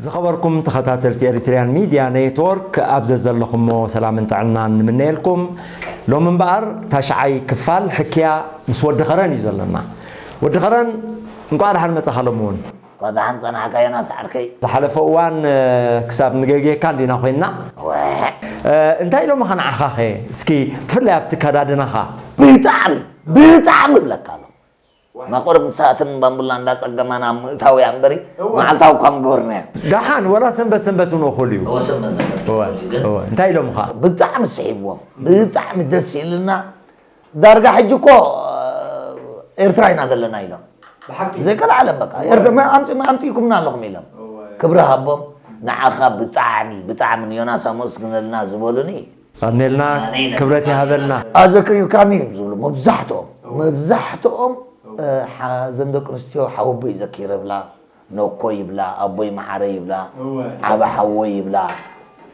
ዝኸበርኩም ተኸታተልቲ ኤሪትሪያን ሚድያ ኔትወርክ፣ ኣብ ዘዘለኹሞ ሰላምን ጥዕናን ንምነየልኩም። ሎሚ እምበኣር ታሽዓይ ክፋል ሕክያ ምስ ወዲ ኸረን እዩ ዘለና። ወዲ ኸረን፣ እንቋዕ ደሓን መጻኻ ሎሚ እውን። እንኳ ደሓን ጸናሕካ ዮናስ ዓርከይ። ዝሓለፈ እዋን፣ እ፣ ክሳብ ንገግየካ እንዲና ኮይንና። ወ- እ፣ እንታይ ኢሎምኻ ንዓኻኸ? እስኪ ብፍላይ ኣብቲ ከዳድናኻ። ብጣዕሚ፣ ብጣዕሚ እብለካ ኣሎ። መቑርብ ሰዓትን ባምቡላ እንዳጸገማና ምእታውያ እምበሪ፣ እወ። መዓልታዊ እኳ ምገበርናዮ። ደሓን፣ ወላ ሰንበት ሰንበት እውን እኹል እዩ። እወ፣ ሰንበት ሰንበት እወ፣ እኹል እዩ፣ ግን እወ። እንታይ ኢሎምኻ? ብጣዕሚ ስሒብዎም፣ ብጣዕሚ ደስ ኢልና። ዳርጋ ሕጂ እኮ፣ ኤርትራ ኢና ዘለና ኢሎም። ብሓቂ? ዘይከልኣለም በቃ። እወ። ኤርትራ፣ ኣምጺ-፣ ኣምጺእኩምና ኣለኹም ኢሎም። እወ። ክብሪ ሃቦም፣ ንዓኻ ብጣዕሚ፣ ብጣዕሚ ንዮናስ ኣመስግነልና ዝበሉኒ። ኣሜልና፣ ኣሜን። ክብረት ይሃበልና። ኣዘኪርካኒ እዮም ዝብሉ መብዛሕትኦም። እወ። መብዛሕትኦም፣ እወ። እ፣ ሓ-፣ ዘን ደቂ ኣንስትዮ ሓወቦይ ዘኪረ ብላ፣ ነኮ ይብላ፣ ኣቦይ መዓረ ይብላ፣ እወ። ዓቢ ሓወይ ይብላ።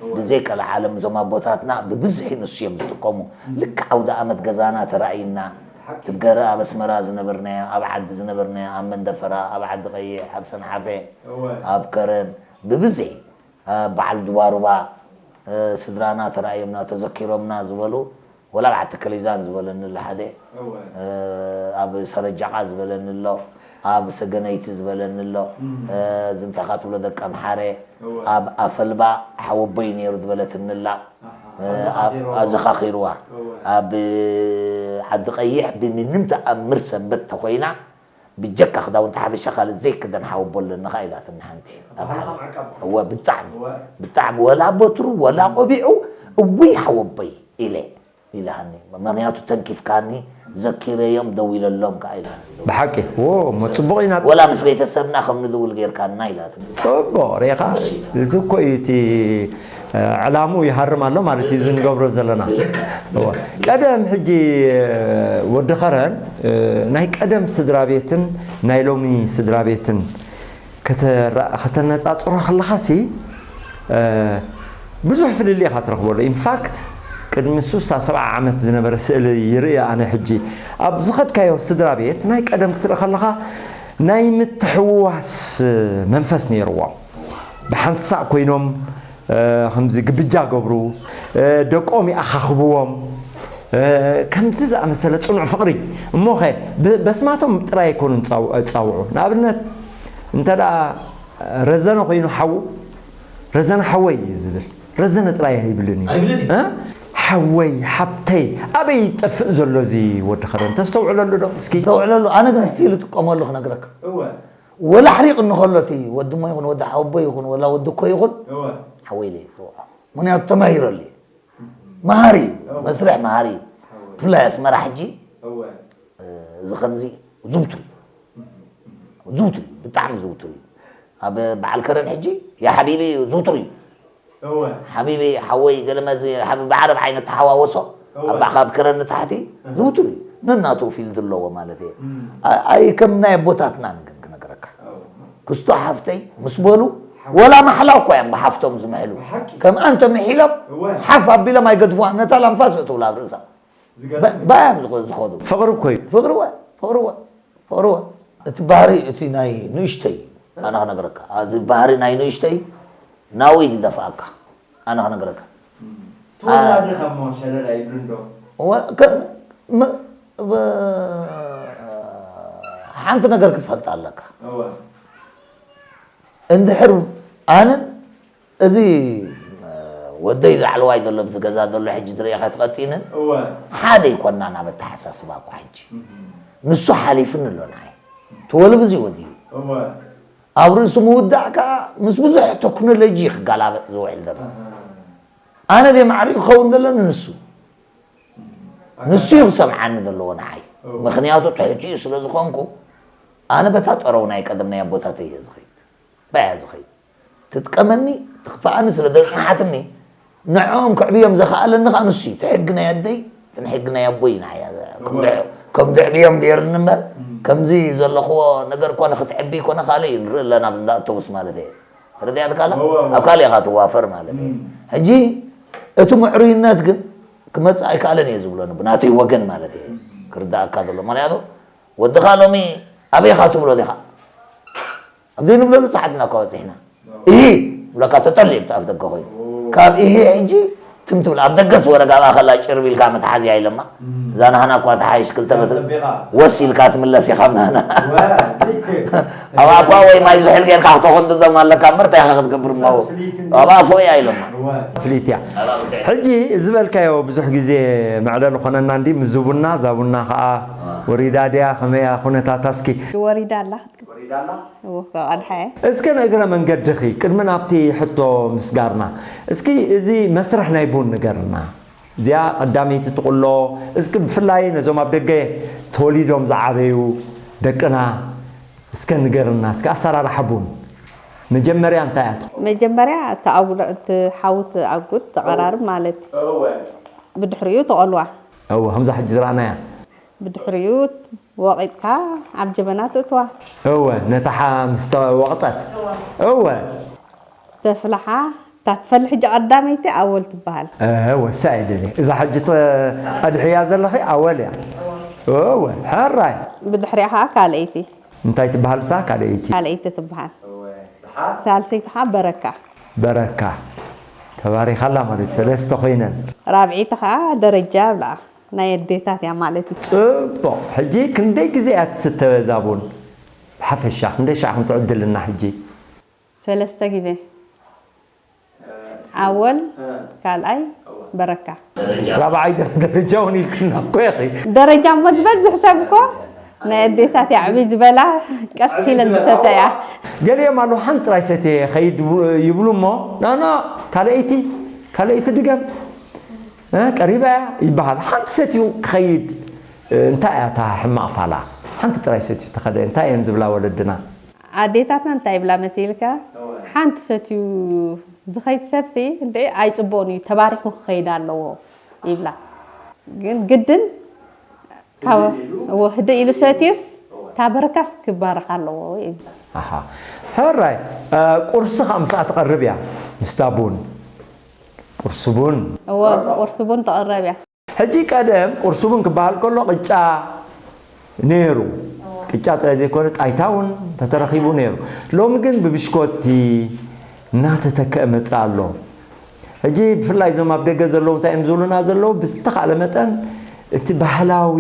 እወ። ብዘይከልኣለም እዞም ኣቦታትና ብብዝሒ ንሱ እዮም ዝጥቀሙ። እም። ልክዕ ኣውደ ኣመት ገዛና ተራእዩና፣ ሓቂ። ትገረ ኣብ ኣስመራ ዝነበርናዮ፣ ኣብ ዓዲ ዝነበርናዮ፣ ኣብ መንደፈራ፣ ኣብ ዓዲ ቀይሕ፣ ኣብ ሰንዓፈ፣ እወ። ኣብ ከረን፣ ብብዝሒ እ፣ በዓል ዱባሩባ፣ እ፣ ስድራና ተራእዮምና፣ ተዘኪሮምና ዝበሉ፣ ወላ ኣብ ዓዲ ከሊዛን ዝበለኒ ኣሎ ሓደ፣ እወ። እ፣ ኣብ ሰረጃቓ ዝበለኒ ኣሎ፣ ኣብ ሰገነይቲ ዝበለኒ ኣሎ፣ እም። እ፣ እዚ እንታይ ኢኻ ትብሎ ደቂ ኣምሓረ፣ እወ። ኣብ ኣፈልባ ሓወቦይ ነይሩ ዝበለትኒ ኣላ፣ ኣሃ፣ እ፣ ኣብ-፣ ኣዘኻኺርዋ። ኣዘኻኺርዋ። እወ። ኣብ ዓዲ ቀይሕ ብምንም ተኣምር ሰንበት ተኾይና፣ ብጀካ ክዳውንቲ ሓበሻ ካልእ ዘይክደን ሓወቦ ኣለኒ ኸኣ ኢላትኒ ሓንቲ። ኣብ ባሕሪ ሓደ። ከም ዕቃብ። እወ፣ ብጣዕሚ። እወ። ብጣዕሚ። ወላ በትሩ፣ ወላ ቆቢዑ፣ እውይ ሓወቦይ ኢለ፣ ኢላሃኒ። ምኽንያቱ ተንኪፍካኒ፣ ዘኪረዮም፣ ደዊለሎም ከኣ ኢላኒ። ብሓቂ? ዎ፣ እሞ ጽቡቕ ኢና። ወላ ምስ ቤተሰብና ከም ንድውል ጌርካና ኢላትኒ። ጽቡቕ፣ ርኢኻ? እዚ እኮ እዩ እቲ ዕላምኡ ይሃርም ኣሎ ማለት እዩ፣ እዚ ንገብሮ ዘለና። እወ። ቀደም ሕጂ፣ ወዲ ኸረን፣ ናይ ቀደም ስድራ ቤትን ናይ ሎሚ ስድራ ቤትን ከተራ-፣ ከተነጻጽሮ ከለኻሲ፣ ብዙሕ ፍልልይ ኢኻ ትረኽበሉ። ኢንፋክት፣ ቅድሚ ሱሳ ሰብዓ ዓመት ዝነበረ ስእሊ ይርኢ ኣነ ሕጂ። ኣብ ዝኸድካዮ ስድራ ቤት፣ ናይ ቀደም ክትርኢ ከለኻ፣ ናይ ምትሕውዋስ መንፈስ ነይርዎም። ብሓንሳእ ኮይኖም፣ እ፣ ከምዚ ግብጃ ገብሩ፣ እ፣ ደቆም ይኣኻኽብዎም፣ እ፣ ከምዚ ዝኣመሰለ ጽኑዕ ፍቕሪ። እሞኸ ብ-፣ በስማቶም ጥራይ ኣይኮኑን ጻው-፣ ጻውዑ። ንኣብነት፣ እንተ ደኣ ረዘነ ኮይኑ ሓዉ፣ "ረዘነ ሓወይ" እዩ ዝብል። ረዘነ ጥራይ ኣይብልን እዩ። ኣይብልን እዩ። እ? "ሓወይ፣ ሓብተይ፣ ኣበይ ይጠፍእ ዘሎ እዚ ወዲ ኸረን?" ተስተውዕለሉ ዶ እስኪ? ተስተውዕለሉ። ኣነ ግን ስቲል እጥቀመሉ ክነግረካ። እወ። ወላ ኣሕሪቕኒ ከሎ እቲ ወዲ እሞ ይኹን፣ ወዲ ሓወቦ ይኹን፣ ወላ ወዲ እኮ ይኹን፣ እወ። ሓወይ ኢለ እየ ዝፅውዖ። ምኽንያቱ ተማሂረሉ እየ። እህ። መሃሪ እዩ። እወ። መስርሕ መሃሪ እዩ። ሓወይ። ብፍላይ ኣስመራ ሕጂ፣ እወ። እ፣ እዚ ከምዚ ዝውቱር እዩ። እህ፣ እህ። ዝውቱር እዩ። ብጣዕሚ ዝውቱር እዩ። ኣብ በዓል ከረን ሕጂ፣ ያ ሓቢቢ ዝውቱር እዩ። እወ። ሓቢቢ፣ ሓወይ፣ ገለ መዚ፣ ሓቢቢ ብዓረብ ዓይነት ተሓዋወሶ፣ እወ። ኣብ፣ ካብ ክረን ንታሕቲ እህ። ዝውቱር እዩ። ነናቱ ፊልድ ኣለዎ ማለት እየ። እም። ኣ-፣ ኣይ ከም ናይ ኣቦታትናን ግን ክነግረካ። እወ። ክስቶ ሓፍተይ ምስ በሉ፣ ሓወይ። ወላ ማሕላ እኳ እዮም ብሓፍቶም ዝምሕሉ። ብሓቂ። ከምኣ እንተ ምሒሎም፣ እወ። ሓፍ ኣቢሎም ኣይገድፍዋን። ነታ ላንፋስ እትብላ ኣብ ርእሳ። ዝገርም። ባ-፣ ባዮም ዝኸ-፣ ዝኸዱ። ፍቕሪ እኮ እዩ። ፍቕሪ እወ፣ ፍቕሪ እወ። ፍቕሪ እወ። እቲ ባህሪ እቲ ናይ ንእሽተይ፣ ኣነ ክነግረካ። እቲ ባህሪ ናይ ንእሽተይ ናውይ ዝደፍኣካ፣ ኣነ ክነግረካ። እም። ተወላዲ ኸሞ ሸለል ኣይብሉን ዶ? እወ፣ ከ-፣ ም-፣ ብ-፣ ሓንቲ ነገር ክትፈልጥ ኣለካ። እወ። እንድሕር ኣነን እዚ ወደይ ላዕለዋይ ዘሎ ኣብዚ ገዛ ዘሎ ሕጂ ዝርእኻ ትቐጢንን ሓደ ይኮና ናብ ኣተሓሳስባ እኳ ሕጂ ንሱ ሓሊፍኒ ኣሎ ንዓይ ትወልቭ እዚ ወዲዩ ኣብ ርእሱ ምውዳእ ከዓ ምስ ብዙሕ ቴክኖሎጂ ክጋላበጥ ዝውዕል ዘሎ ኣነ ደ ማዕሪኡ ክኸውን ዘለኒ ንሱ ንሱ እዩ ክሰምዓኒ ዘለዎ ንዓይ ምክንያቱ ትሕቲኡ ስለ ዝኾንኩ ኣነ በታ ጠረው ናይ ቀደም ናይ ኣቦታተይ እየ ዝኸይድ ባያ ዝኸይድ ትጥቀመኒ ትኽፍኣኒ ስለ ዘጽንሓትኒ ንዕኦም ክዕብዮም ዘኽኣለኒ ከዓ ንሱ እዩ ትሕጊ ናይ ኣደይ ትንሕጊ ናይ ኣቦይ ኢና ከም ድዕብዮም ገይርኒ እምበር ከምዚ ዘለኽዎ ነገር እኳ ንክትዕቢ ይኮነ ካልእ እዩ ንርኢ ኣለና ኣብዚ እንዳ ኣውቶቡስ ማለት እየ ተረዲኣትካ ኣላ ኣብ ካልእ ኢኻ ትዋፈር ማለት እዩ ሕጂ እቲ ምዕሩይነት ግን ክመጽእ ኣይከኣለን እየ ዝብሎ ብናተይ ወገን ማለት እየ ክርዳእካ ዘሎ ምክንያቱ ወድኻ ሎሚ ኣበይ ኢኻ ትብሎ ዲኻ ኣብዘይ ንብለሉ ሰዓት ኢና እኳ በፂሕና እሂ ብለካ ተጠሊብ ኣፍ ደገ ኮይኑ ካብ እሂ ሕጂ ትም ትብል ኣብ ደገስ ወረጋ ማእኸላ ጭርብ ኢልካ መትሓዚ ኣይለማ እዛ ናህና እኳ ተሓይሽ ክልተ መትሪ ወስ ኢልካ ትምለስ ኢኻ ናህና ኣብኣ እኳ ወይ ማይ ዝሕል ጌርካ ክተኾንድዶም ኣለካ እምበር እንታይ ኢኻ ክትገብር እሞ ኣብኣ ፎይ ኣይለማ ፍሊት እያ ሕጂ ዝበልካዮ ብዙሕ ግዜ መዕለሊ ኮነና እንዲ ምዝቡና ዛቡና ከዓ ወሪዳ ድያ ከመያ ኩነታታ እስኪ ወሪዳ ኣላ ክትብል ወሪዳ ኣላ እዎ ካብ ኣድሓ እየ እስከ ንእግረ መንገድኺ ቅድሚ ናብቲ ሕቶ ምስጋርና እስኪ እዚ መስርሕ ናይ ቡን ንገርና እዚኣ ቀዳመይቲ ትቕሎ እስኪ ብፍላይ ነዞም ኣብ ደገ ተወሊዶም ዝዓበዩ ደቅና እስከ ንገርና እስከ ኣሰራርሓ ቡን መጀመርያ እንታይ እያ ትኾን? መጀመርያ እቲ ኣጉል እቲ ሓዊ ትኣጉድ ተቐራርብ ማለት እዩ። ብድሕሪኡ ትቐልዋ። እወ ከምዛ ሕጂ ዝረኣናያ። ብድሕሪኡ ወቒጥካ ኣብ ጀበና ተእትዋ። እወ ነታ ሓ ምስ ተወቕጠት። እወ። ተፍልሓ እታ ትፈልሕ ሕጂ ቀዳመይቲ ኣወል ትበሃል። እወ እሳ እየ ደልየ። እዛ ሕጂ ተቐድሕያ ዘለኺ ኣወል እያ። እወ ሕራይ። ብድሕሪኣ ከዓ ካልኣይቲ። እንታይ ትበሃል እሳ ካልኣይቲ? ካልኣይቲ ትበሃል። ሳልሰይቲ ከዓ በረካ። በረካ ተባሪኻ ኣላ ማለት እዩ ሰለስተ ኮይነን። ራብዐይቲ ከዓ ደረጃ ብኣ ናይ ኣዴታት እያ ማለት እዩ። ፅቡቕ ሕጂ ክንደይ ግዜ እያ ትስተ በዛ ቡን ብሓፈሻ ክንደይ ሻዕ ከም ትዕድልና ሕጂ? ሰለስተ ግዜ ኣወል ካልኣይ በረካ። ራብዓይ ደረጃ እውን ኢልክና እኮ ኢኺ። ደረጃ እሞ ዝበዝሕ ሰብ እኮ ናይ ኣዴታት እያ ዕብይ ዝበላ ቀስ ኢለን ዝሰተያ። ገሊኦም ኣለዉ ሓንቲ ጥራይ ሰትየ ይኸይድ ይብሉ እሞ ናና ካልኣይቲ ካልኣይቲ ድገም ቀሪባ እያ ይበሃል። ሓንቲ ሰትዩ ክኸይድ እንታይ እያ እታ ሕማቕ ፋላ? ሓንቲ ጥራይ ሰትዩ ተኸደ እንታይ እየን ዝብላ ወለድና? ኣዴታትና እንታይ ይብላ መሲልካ ሓንቲ ሰትዩ ዝኸይድ ሰብሲ እንደ ኣይፅቡቕን እዩ ተባሪኹ ክኸይድ ኣለዎ ይብላ ግን ግድን ካብ ህድእ ኢሉ ሰትዩስ ታበርካስ ክባረኽ ኣለዎ ይብላ ኣሃ ሕራይ ቁርሲ ከዓ ምስኣ ትቐርብ እያ ምስታ ቡን ቁርሲ ቡን እወ ቁርሲ ቡን ትቐረብ እያ ሕጂ ቀደም ቁርሲ እውን ክበሃል ከሎ ቅጫ ነይሩ። ቅጫ ጥራይ ዘይኮነ ጣይታ እውን ተተረኺቡ ነይሩ። ሎሚ ግን ብብሽኮቲ እናተተከአ መፅእ ኣሎ። ሕጂ ብፍላይ እዞም ኣብ ደገ ዘለዉ እንታይ እዮም ዝብሉና ዘለዉ ብዝተኻእለ መጠን እቲ ባህላዊ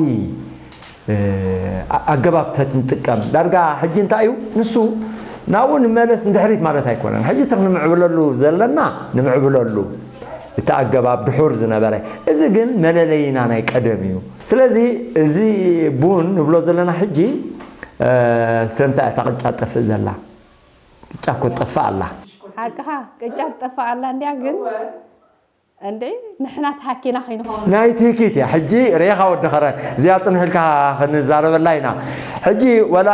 ኣገባብ ተንጥቀም ዳርጋ ሕጂ እንታይ እዩ ንሱ ናብኡ ንመለስ ንድሕሪት ማለት ኣይኮነን ሕጂ ትኽ ንምዕብለሉ ዘለና ንምዕብለሉ እቲ ኣገባብ ድሑር ዝነበረ እዚ ግን መለለይና ናይ ቀደም እዩ ስለዚ እዚ ቡን ንብሎ ዘለና ሕጂ ስለምንታይ እታ ቅጫ ጠፍእ ዘላ ቅጫ እኮ ትጠፍእ ኣላ ሓቅኻ ቅጫ ትጠፍእ ኣላ እንድያ ግን እንዴ ንሕና ተሃኪና ከይንኸውን ናይ ትህኪት እያ ሕጂ ሬኻ ወዲ ኸረ እዚኣ ፅንሕ ኢልካ ክንዛረበላ ኢና ሕጂ ወላ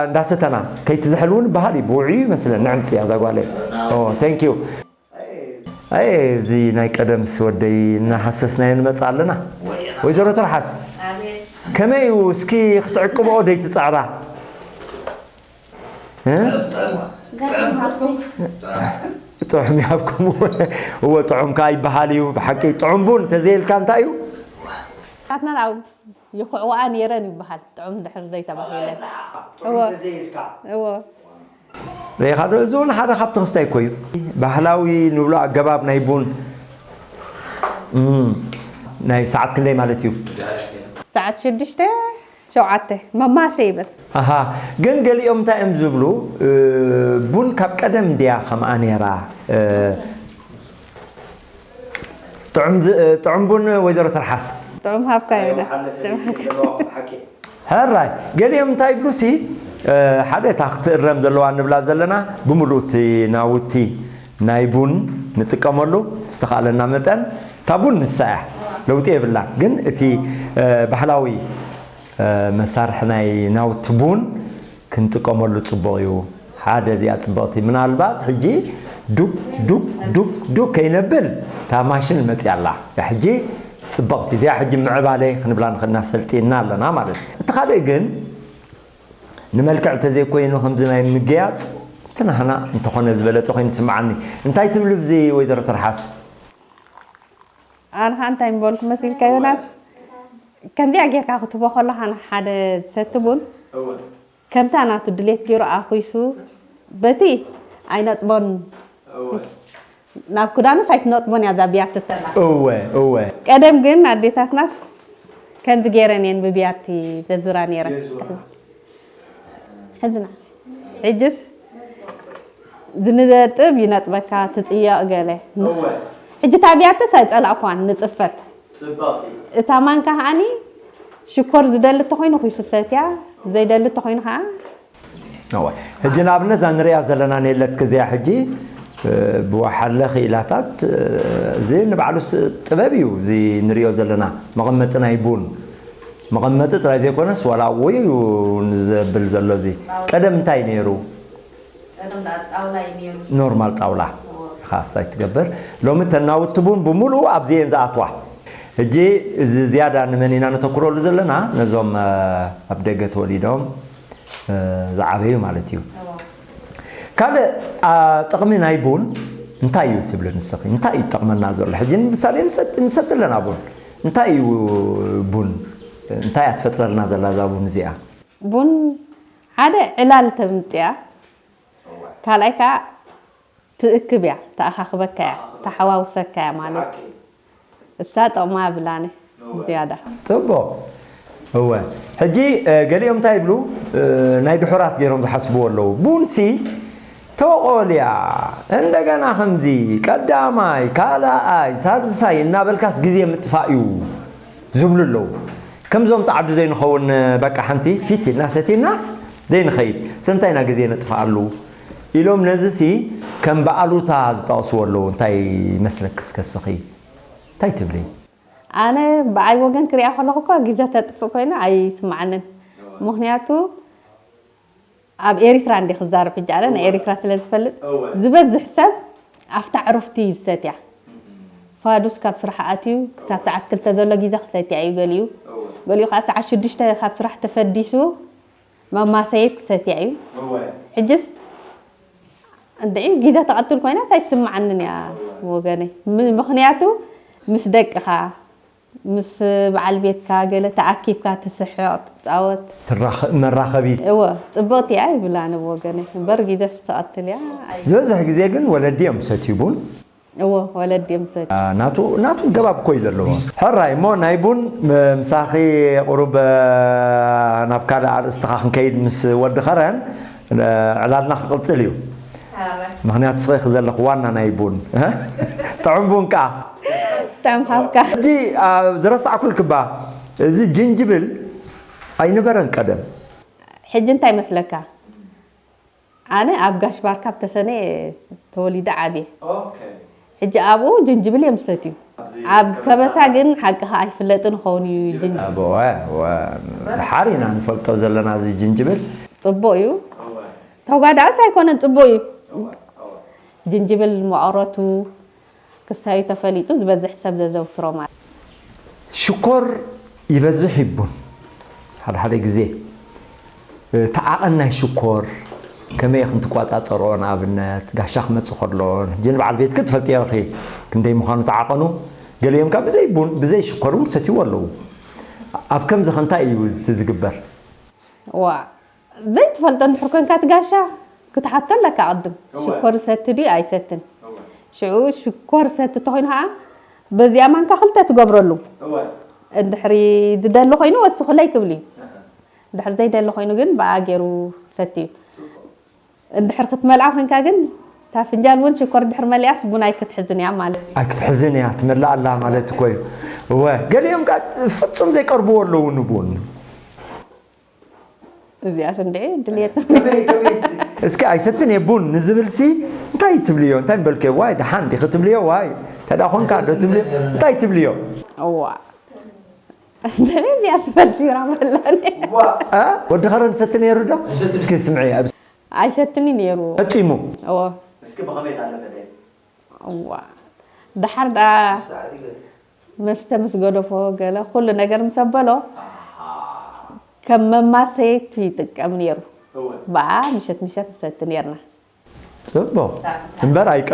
እንዳሰተና ከይትዝሕል እውን በሃል እዩ ብውዕዩ ይመስለን ንዕምፅ እያ እዛ ጓለይ thank you ኣይ እዚ ናይ ቀደምስ ወደይ እናሃሰስናዮ ንመፅእ ኣለና ወይዘሮ ትርሓስ ከመይ እዩ እስኪ ክትዕቅብኦ ደይትፅዕራ ጥዑም ይሃብኩም እወ ጥዑም ከዓ ይበሃል እዩ ብሓቂ ጥዑም ቡን ተዘየልካ እንታይ እዩ ናትና ናብ ይኹዕዋኣ ነይረን ይበሃል ጥዑም ድሕር ዘይተባሂለን እወ እወ ሬኻ ዶ እዚ እውን ሓደ ካብ ተኽስታይ እኮ እዩ ባህላዊ ንብሎ ኣገባብ ናይ ቡን ናይ ሰዓት ክንደይ ማለት እዩ ሰዓት ሽዱሽተ ሸውዓተ መማሰ ይበል ኣሃ ግን ገሊኦም እንታይ እዮም ዝብሉ ቡን ካብ ቀደም እንድያ ከምኣ ነይራ ጥዑም ዝ- ጥዑም ቡን ወይዘሮ ትርሓስ። ጥዑም ሃብካ ይብላ። ሕራይ ገሊኦም እንታይ ይብሉሲ፣ ሓደ እታ ክትእረም ዘለዋ ንብላ ዘለና ብምሉእ እቲ ናውቲ ናይ ቡን ንጥቀመሉ ዝተኻእለና መጠን እታ ቡን ንሳ እያ፣ ለውጢ የብላን። ግን እቲ ባህላዊ መሳርሒ ናይ ናውቲ ቡን ክንጥቀመሉ ፅቡቕ እዩ። ሓደ እዚኣ ፅብቕቲ፣ ምናልባት ሕጂ ዱብ ዱብ ዱብ ዱብ ከይነብል እታ ማሽን መፅያ ኣላ። ሕጂ ፅብቕቲ እዚኣ ሕጂ ምዕባለ ክንብላ ንኽእልና ሰልጢና ኣለና ማለት እዩ። እቲ ካልእ ግን ንመልክዕ ተዘይኮይኑ ከምዚ ናይ ምግያፅ እቲ ናህና እንተኾነ ዝበለፀ ኮይኑ ይስምዓኒ። እንታይ ትብሉ ብዚ ወይዘሮ ትርሓስ? ኣነ ከዓ እንታይ ምበልኩ መሲልካ ዮናስ፣ ከምዚኣ ጌርካ ክትቦ ከለካ ንሓደ ዝሰቲ ቡን ከምታ ናቱ ድሌት ገይሩ ኣኹይሱ በቲ ኣይነጥቦን ናብ ክዳኑስ ኣይትነጥቦን እያ እዛ ብያቲ ተላ። እወ እወ። ቀደም ግን ኣዴታትናስ ከምዚ ገይረን እየን ብብያቲ ዘዙራ ነይረን። ሕዝና ሕጅስ ዝንዘጥብ ይነጥበካ ትፅየቕ ገለ። ሕጂ እታ ብያትስ ኣይፀላእኳን ንፅፈት። እታ ማንካ ከዓኒ ሽኮር ዝደሊ ተኾይኑ ኩይሱ ሰትያ፣ ዘይደሊ ተኾይኑ ከዓ ሕጂ ንኣብነት እዛ ንሪኣ ዘለና ኔለት ክዚያ ሕጂ ብወሓለ ክኢላታት እዚ ንባዕሉስ ጥበብ እዩ። እዚ ንሪኦ ዘለና መቐመጢ ናይ ቡን መቐመጢ ጥራይ ዘይኮነስ ዋላ ውይ እዩ ዘብል ዘሎ። እዚ ቀደም እንታይ ነይሩ? ኖርማል ጣውላ ኢኻ ስታይ ትገብር። ሎሚ ተናውቲ ቡን ብምሉኡ ኣብዚ እየን ዝኣትዋ። ሕጂ እዚ ዝያዳ ንመን ኢና ነተኩረሉ ዘለና? ነዞም ኣብ ደገ ተወሊዶም ዝዓበዩ ማለት እዩ። ካልእ ጥቕሚ ናይ ቡን እንታይ እዩ ትብሊ ንስኺ? እንታይ እዩ ጠቕመና ዘሎ? ሕጂ ንምሳሌ ንሰቲ ኣለና ቡን። እንታይ እዩ ቡን? እንታይ እያ ትፈጥረልና ዘላ እዛ ቡን እዚኣ? ቡን ሓደ ዕላል ተምፅያ፣ ካልኣይ ከዓ ትእክብ እያ፣ ተኣኻኽበካ እያ፣ ተሓዋውሰካ እያ ማለት እዩ። እሳ ጥቕማ ብላነ ዝያዳ። ፅቡቕ። እወ፣ ሕጂ ገሊኦም እንታይ ይብሉ? ናይ ድሑራት ገይሮም ዝሓስብዎ ኣለዉ። ቡንሲ ተቆልያ እንደገና ከምዚ ቀዳማይ ካልኣይ ሳልሳይ እናበልካስ ግዜ ምጥፋእ እዩ ዝብሉ ኣለዉ። ከምዞም ፃዓዱ ዘይንኸውን በቃ ሓንቲ ፊት ኢልና ሰቲናስ ዘይንኸይድ ስለምንታይ ኢና ግዜ ነጥፍኣሉ ኢሎም ነዚ ሲ ከም ብኣሉታ ዝጠቕስዎ ኣለዉ። እንታይ ይመስለኪ እስከ እስኺ እንታይ ትብሊ? ኣነ ብኣይ ወገን ክሪኣ ከለኹ እኳ ግዜ ተጥፍእ ኮይና ኣይስምዓንን። ምኽንያቱ ኣብ ኤሪትራ እንዲ ክዛረብ ሕጂ ኣነ ናይ ኤሪትራ ስለ ዝፈልጥ ዝበዝሕ ሰብ ኣብታ ዕሩፍቲ እዩ ዝሰትያ። ፋዱስ ካብ ስራሕ ኣትዩ ክሳብ ሰዓት ክልተ ዘሎ ግዜ ክሰትያ እዩ ገሊኡ። ገሊኡ ከዓ ሰዓት ሽዱሽተ ካብ ስራሕ ተፈዲሱ መማሰየት ክሰትያ እዩ። ሕጅስ እንድዒ ጊደ ተቐትል ኮይና እንታይ ትስምዓንን እያ ወገነይ። ምኽንያቱ ምስ ደቅኻ ምስ በዓል ቤትካ ገለ ተኣኪብካ ትስሕቕ ትፃወት መራኸቢት። እወ ፅብቕቲ እያ ይብል ኣነ ብወገነይ። እምበር ጊደስ ትቐትል እያ። ዝበዝሕ ግዜ ግን ወለዲ እዮም ዝሰትዩ ቡን። እወ ወለዲ እዮም ዝሰትዩ። ናቱ ናቱ ገባብ እኮ እዩ ዘለዎ። ሕራይ እሞ ናይ ቡን ምሳኺ ቁሩብ ናብ ካልእ ኣርእስትኻ ክንከይድ ምስ ወዲ ኸረን ዕላልና ክቕፅል እዩ። ምኽንያቱ ስኺ ዘለኹ ዋና ናይ ቡን ጥዑም ቡን ከዓ ጥዑም ሃብካ። ሕጂ ዝረሳዕኩልክባ እዚ ጅንጅብል ኣይነበረን ቀደም። ሕጂ እንታይ መስለካ? ኣነ ኣብ ጋሽ ባርካ ኣብ ተሰነ ተወሊደ ዓብየ። ሕጂ ኣብኡ ጅንጅብል እዮም ዝሰትዩ። ኣብ ከበሳ ግን ሓቅኻ ኣይፍለጥን ይኸውን እዩ ጅንጅብል። ድሓር ኢና ንፈልጦ ዘለና እዚ ጅንጅብል። ፅቡቕ እዩ። ተጓዳእስ ኣይኮነን ፅቡቕ እዩ። ጅንጅብል መቐረቱ ክስታዩ ተፈሊጡ ዝበዝሕ ሰብ ዘዘውትሮ ማለት። ሽኮር ይበዝሕ ይቡን ሓደ ሓደ ግዜ እቲ ዓቐን ናይ ሽኮር ከመይ ኢኽን ትቋጻጸርኦ ንኣብነት ጋሻ ክመጽእ ከሎ ሕጂ ንበዓል ቤትኪ ትፈልጥዮ ኢኺ ክንደይ ምዃኑ እቲ ዓቐኑ ገሊኦም ከኣ ብዘይ ቡን ብዘይ ሽኮር እውን ክሰትይዎ ኣለዉ ኣብ ከምዚ ኸ እንታይ እዩ እቲ ዝግበር? ዋ ዘይትፈልጦ እንድሕር ኮንካ እቲ ጋሻ ክትሓቶ ኣለካ ቅድም ሽኮር ይሰቲ ድዩ ኣይሰትን ሽዑ ሽኮር ይሰቲ ተኮይኑ ከዓ በዚኣ ማንካ ክልተ ትገብረሉ እንድሕሪ ዝደሊ ኮይኑ ወስኹለይ ክብል እዩ እንድሕር ዘይደሊ ኮይኑ ግን ብኣ ገይሩ ክሰቲ እዩ እንድሕር ክትመልኣ ኮንካ ግን እታ ፍንጃል ቡን ሽኮር ድሕር መሊኣስ ቡን ኣይክትሕዝን እያ ማለት እዩ። ኣይክትሕዝን እያ፣ ትመልእ ኣላ ማለት እኮ እዩ። እወ፣ ገሊኦም ከኣ ፍጹም ዘይቀርብዎ ኣለዉ ንቡን። እዚኣስ እንድዒ ድልየት። እስኪ ኣይሰትን እየ ቡን ንዝብል ሲ እንታይ ትብልዮ? እንታይ ምበልክዮ? ዋይ ደሓን ዲኺ ትብልዮ? ዋይ እንተ ደኣ ኾንካ ዶ ትብልዮ? እንታይ ትብልዮ? እዋ። እዚኣ ትፈልሲ ራመላኒ። እ? ወዲ ኸረን ሰቲ ነይሩ ዶ? እስኪ ስምዒ፣ ኣብ ኣይሰትኒ ነይሩ። ፈጺሙ? እዎ። እስኪ ብኸመይ ታለፈ? እዋ። ደሓር ደኣ መስተ ምስ ገደፎ ገለ ኩሉ ነገር ምስ ኣበሎ፣ ከም መማሰይቲ ይጥቀም ነይሩ። እወ። ብኣ ምሸት ምሸት ንሰቲ ነይርና። ጽቡቕ። እምበር ኣይቀ-፣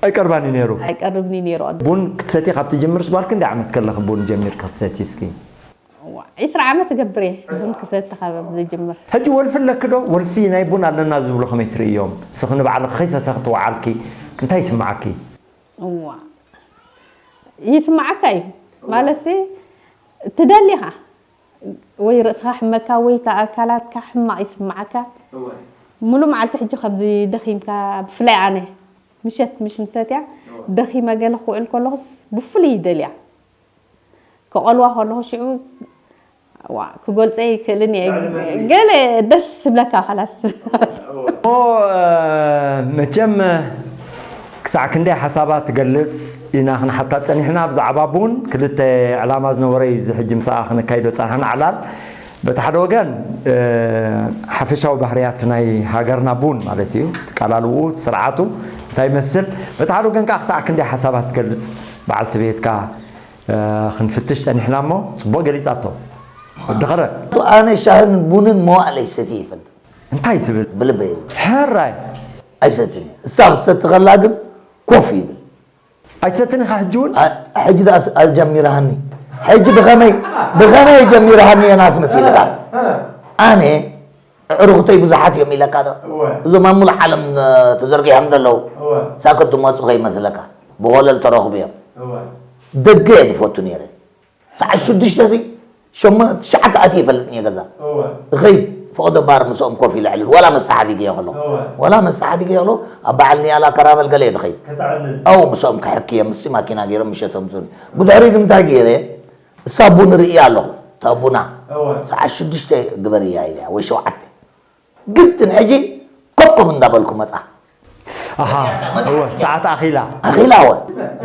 ኣይቀርባን እዩ ነይሩ። ኣይቀርብኒ ነይሩ። ቡን ክትሰቲ ካብ ትጅምርስ ጓል ክንደይ ዓመት ከለኺ ቡን ጀሚርኪ ክትሰቲ እስኪ? እዋ፣ ዒስራ ዓመት እገብር እየ ቡን ክሰቲ ካብ ዝጅምር። ሕጂ ወልፊ ኣለኪ ዶ? ወልፊ ናይ ቡን ኣለና ዝብሉ ከመይ ትርእዮም? እስኺ ንባዕልኺ ከይሰተኺ ትወዓልኪ እንታይ ይስምዓኪ? እዋ፣ ይስምዓካ እዩ። እዋ። ማለትሲ ትደሊ ኢኻ። ወይ ርእስኻ ሕመካ ወይ እታ ኣካላትካ ሕማቕ ይስምዓካ። እዋ። ሙሉእ መዓልቲ ሕጂ ከምዚ ደኺምካ፣ ብፍላይ ኣነ ምሸት ምሽ ንሰትያ እዋ። ደኺመ ገለ ክውዕል ከለኹስ ብፍሉይ ይደልያ። ክቐልዋ ከለኹ ሽዑ፣ ዋ፣ ክገልጸ ይክእልን እየ። ልዕሊ መግቢ። ገለ ደስ ዝብለካ ኻላስ። እሞ፣ እ፣ መቸም ክሳዕ ክንደይ ሓሳባ ትገልጽ ኢና ክንሓታ ጸኒሕና። ብዛዕባ ቡን ክልተ ዕላማ ዝነበሮ እዩ እዚ ሕጂ ምሳኣ ክነካይዶ ጸናሕና ዕላል። በቲ ሓደ ወገን፣ እ፣ ሓፈሻዊ ባህርያት ናይ ሃገርና ቡን ማለት እዩ። እቲ ቃላልውኡ፣ እቲ ስርዓቱ እንታይ ይመስል? በቲ ሓደ ወገን ከኣ ክሳዕ ክንደይ ሓሳባ ትገልጽ በዓልቲ ቤትካ እ፣ ክንፍትሽ ጸኒሕና እሞ፣ ጽቡቕ ገሊጻቶ። ወዲ ኸረ። ኣነ ሻህን ቡንን መዋእለይ ሰትየ ይፈልጥ። እንታይ ትብል? ብልበይ። ሕራይ። ኣይሰትን እየ። እሳ ክትሰቲ ከላ ግን ኮፍ ይብል። ኣይትሰትን ኢኻ ሕጂ እውን? ኣ-፣ ሕጂ ደኣ ስ-፣ ኣጀሚርሃኒ። ሕጂ ብኸመይ፣ ብኸመይ ጀሚርሃኒ እየ ናስ መሲልካ? ኣነ ኣዕሩኽተይ ብዙሓት እዮም ኢለካ ዶ? እወ። እዞም ኣብ ሙሉእ ዓለም፣ እ፣ ተዘርጊሖም ዘለዉ እወ። ሳክት ዝመጹ ከይመስለካ። ብኾለል ተረኽቡ እዮም። እወ። ደገ እየ ዝፈቱ ነይረ። ሰዓት ሽዱሽተ ሲ፣ ሸሞንተ፣ ትሽዓተ ኣትየ ይፈልጥን እየ ገዛ። እወ። እኸይድ፣ ፈቐዶ ባር ምስኦም ኮፍ ኢለ ዕልል። ዋላ መስተ ሓዲገ እየ ከለኹ። እወ። ዋላ መስተ ሓዲገ እየ ከለኹ፣ ኣብ በዓል ንያላ ካራመል ገለ እየ ዝኸይድ። ከተዕልል። ኣው ምስኦም ከሕኪ እየ፣ ምስቲ ማኪና ገይሮም ምሸት ኣምጹኒ። ብድሕሪኡ ግን እንታይ ገይረ? እሳ ቡን ርእያ ኣለኹ። እታ ቡና እወ። ሰዓት ሽዱሽተ ግበርያ ኢለያ፣ ወይ ሸውዓተ። ግድን ሕጂ ኮኮብ እንዳበልኩ መጻ። ኣሃ፣ እወ፣ ሰዓት ኣኺላ። ኣኺላ እወ።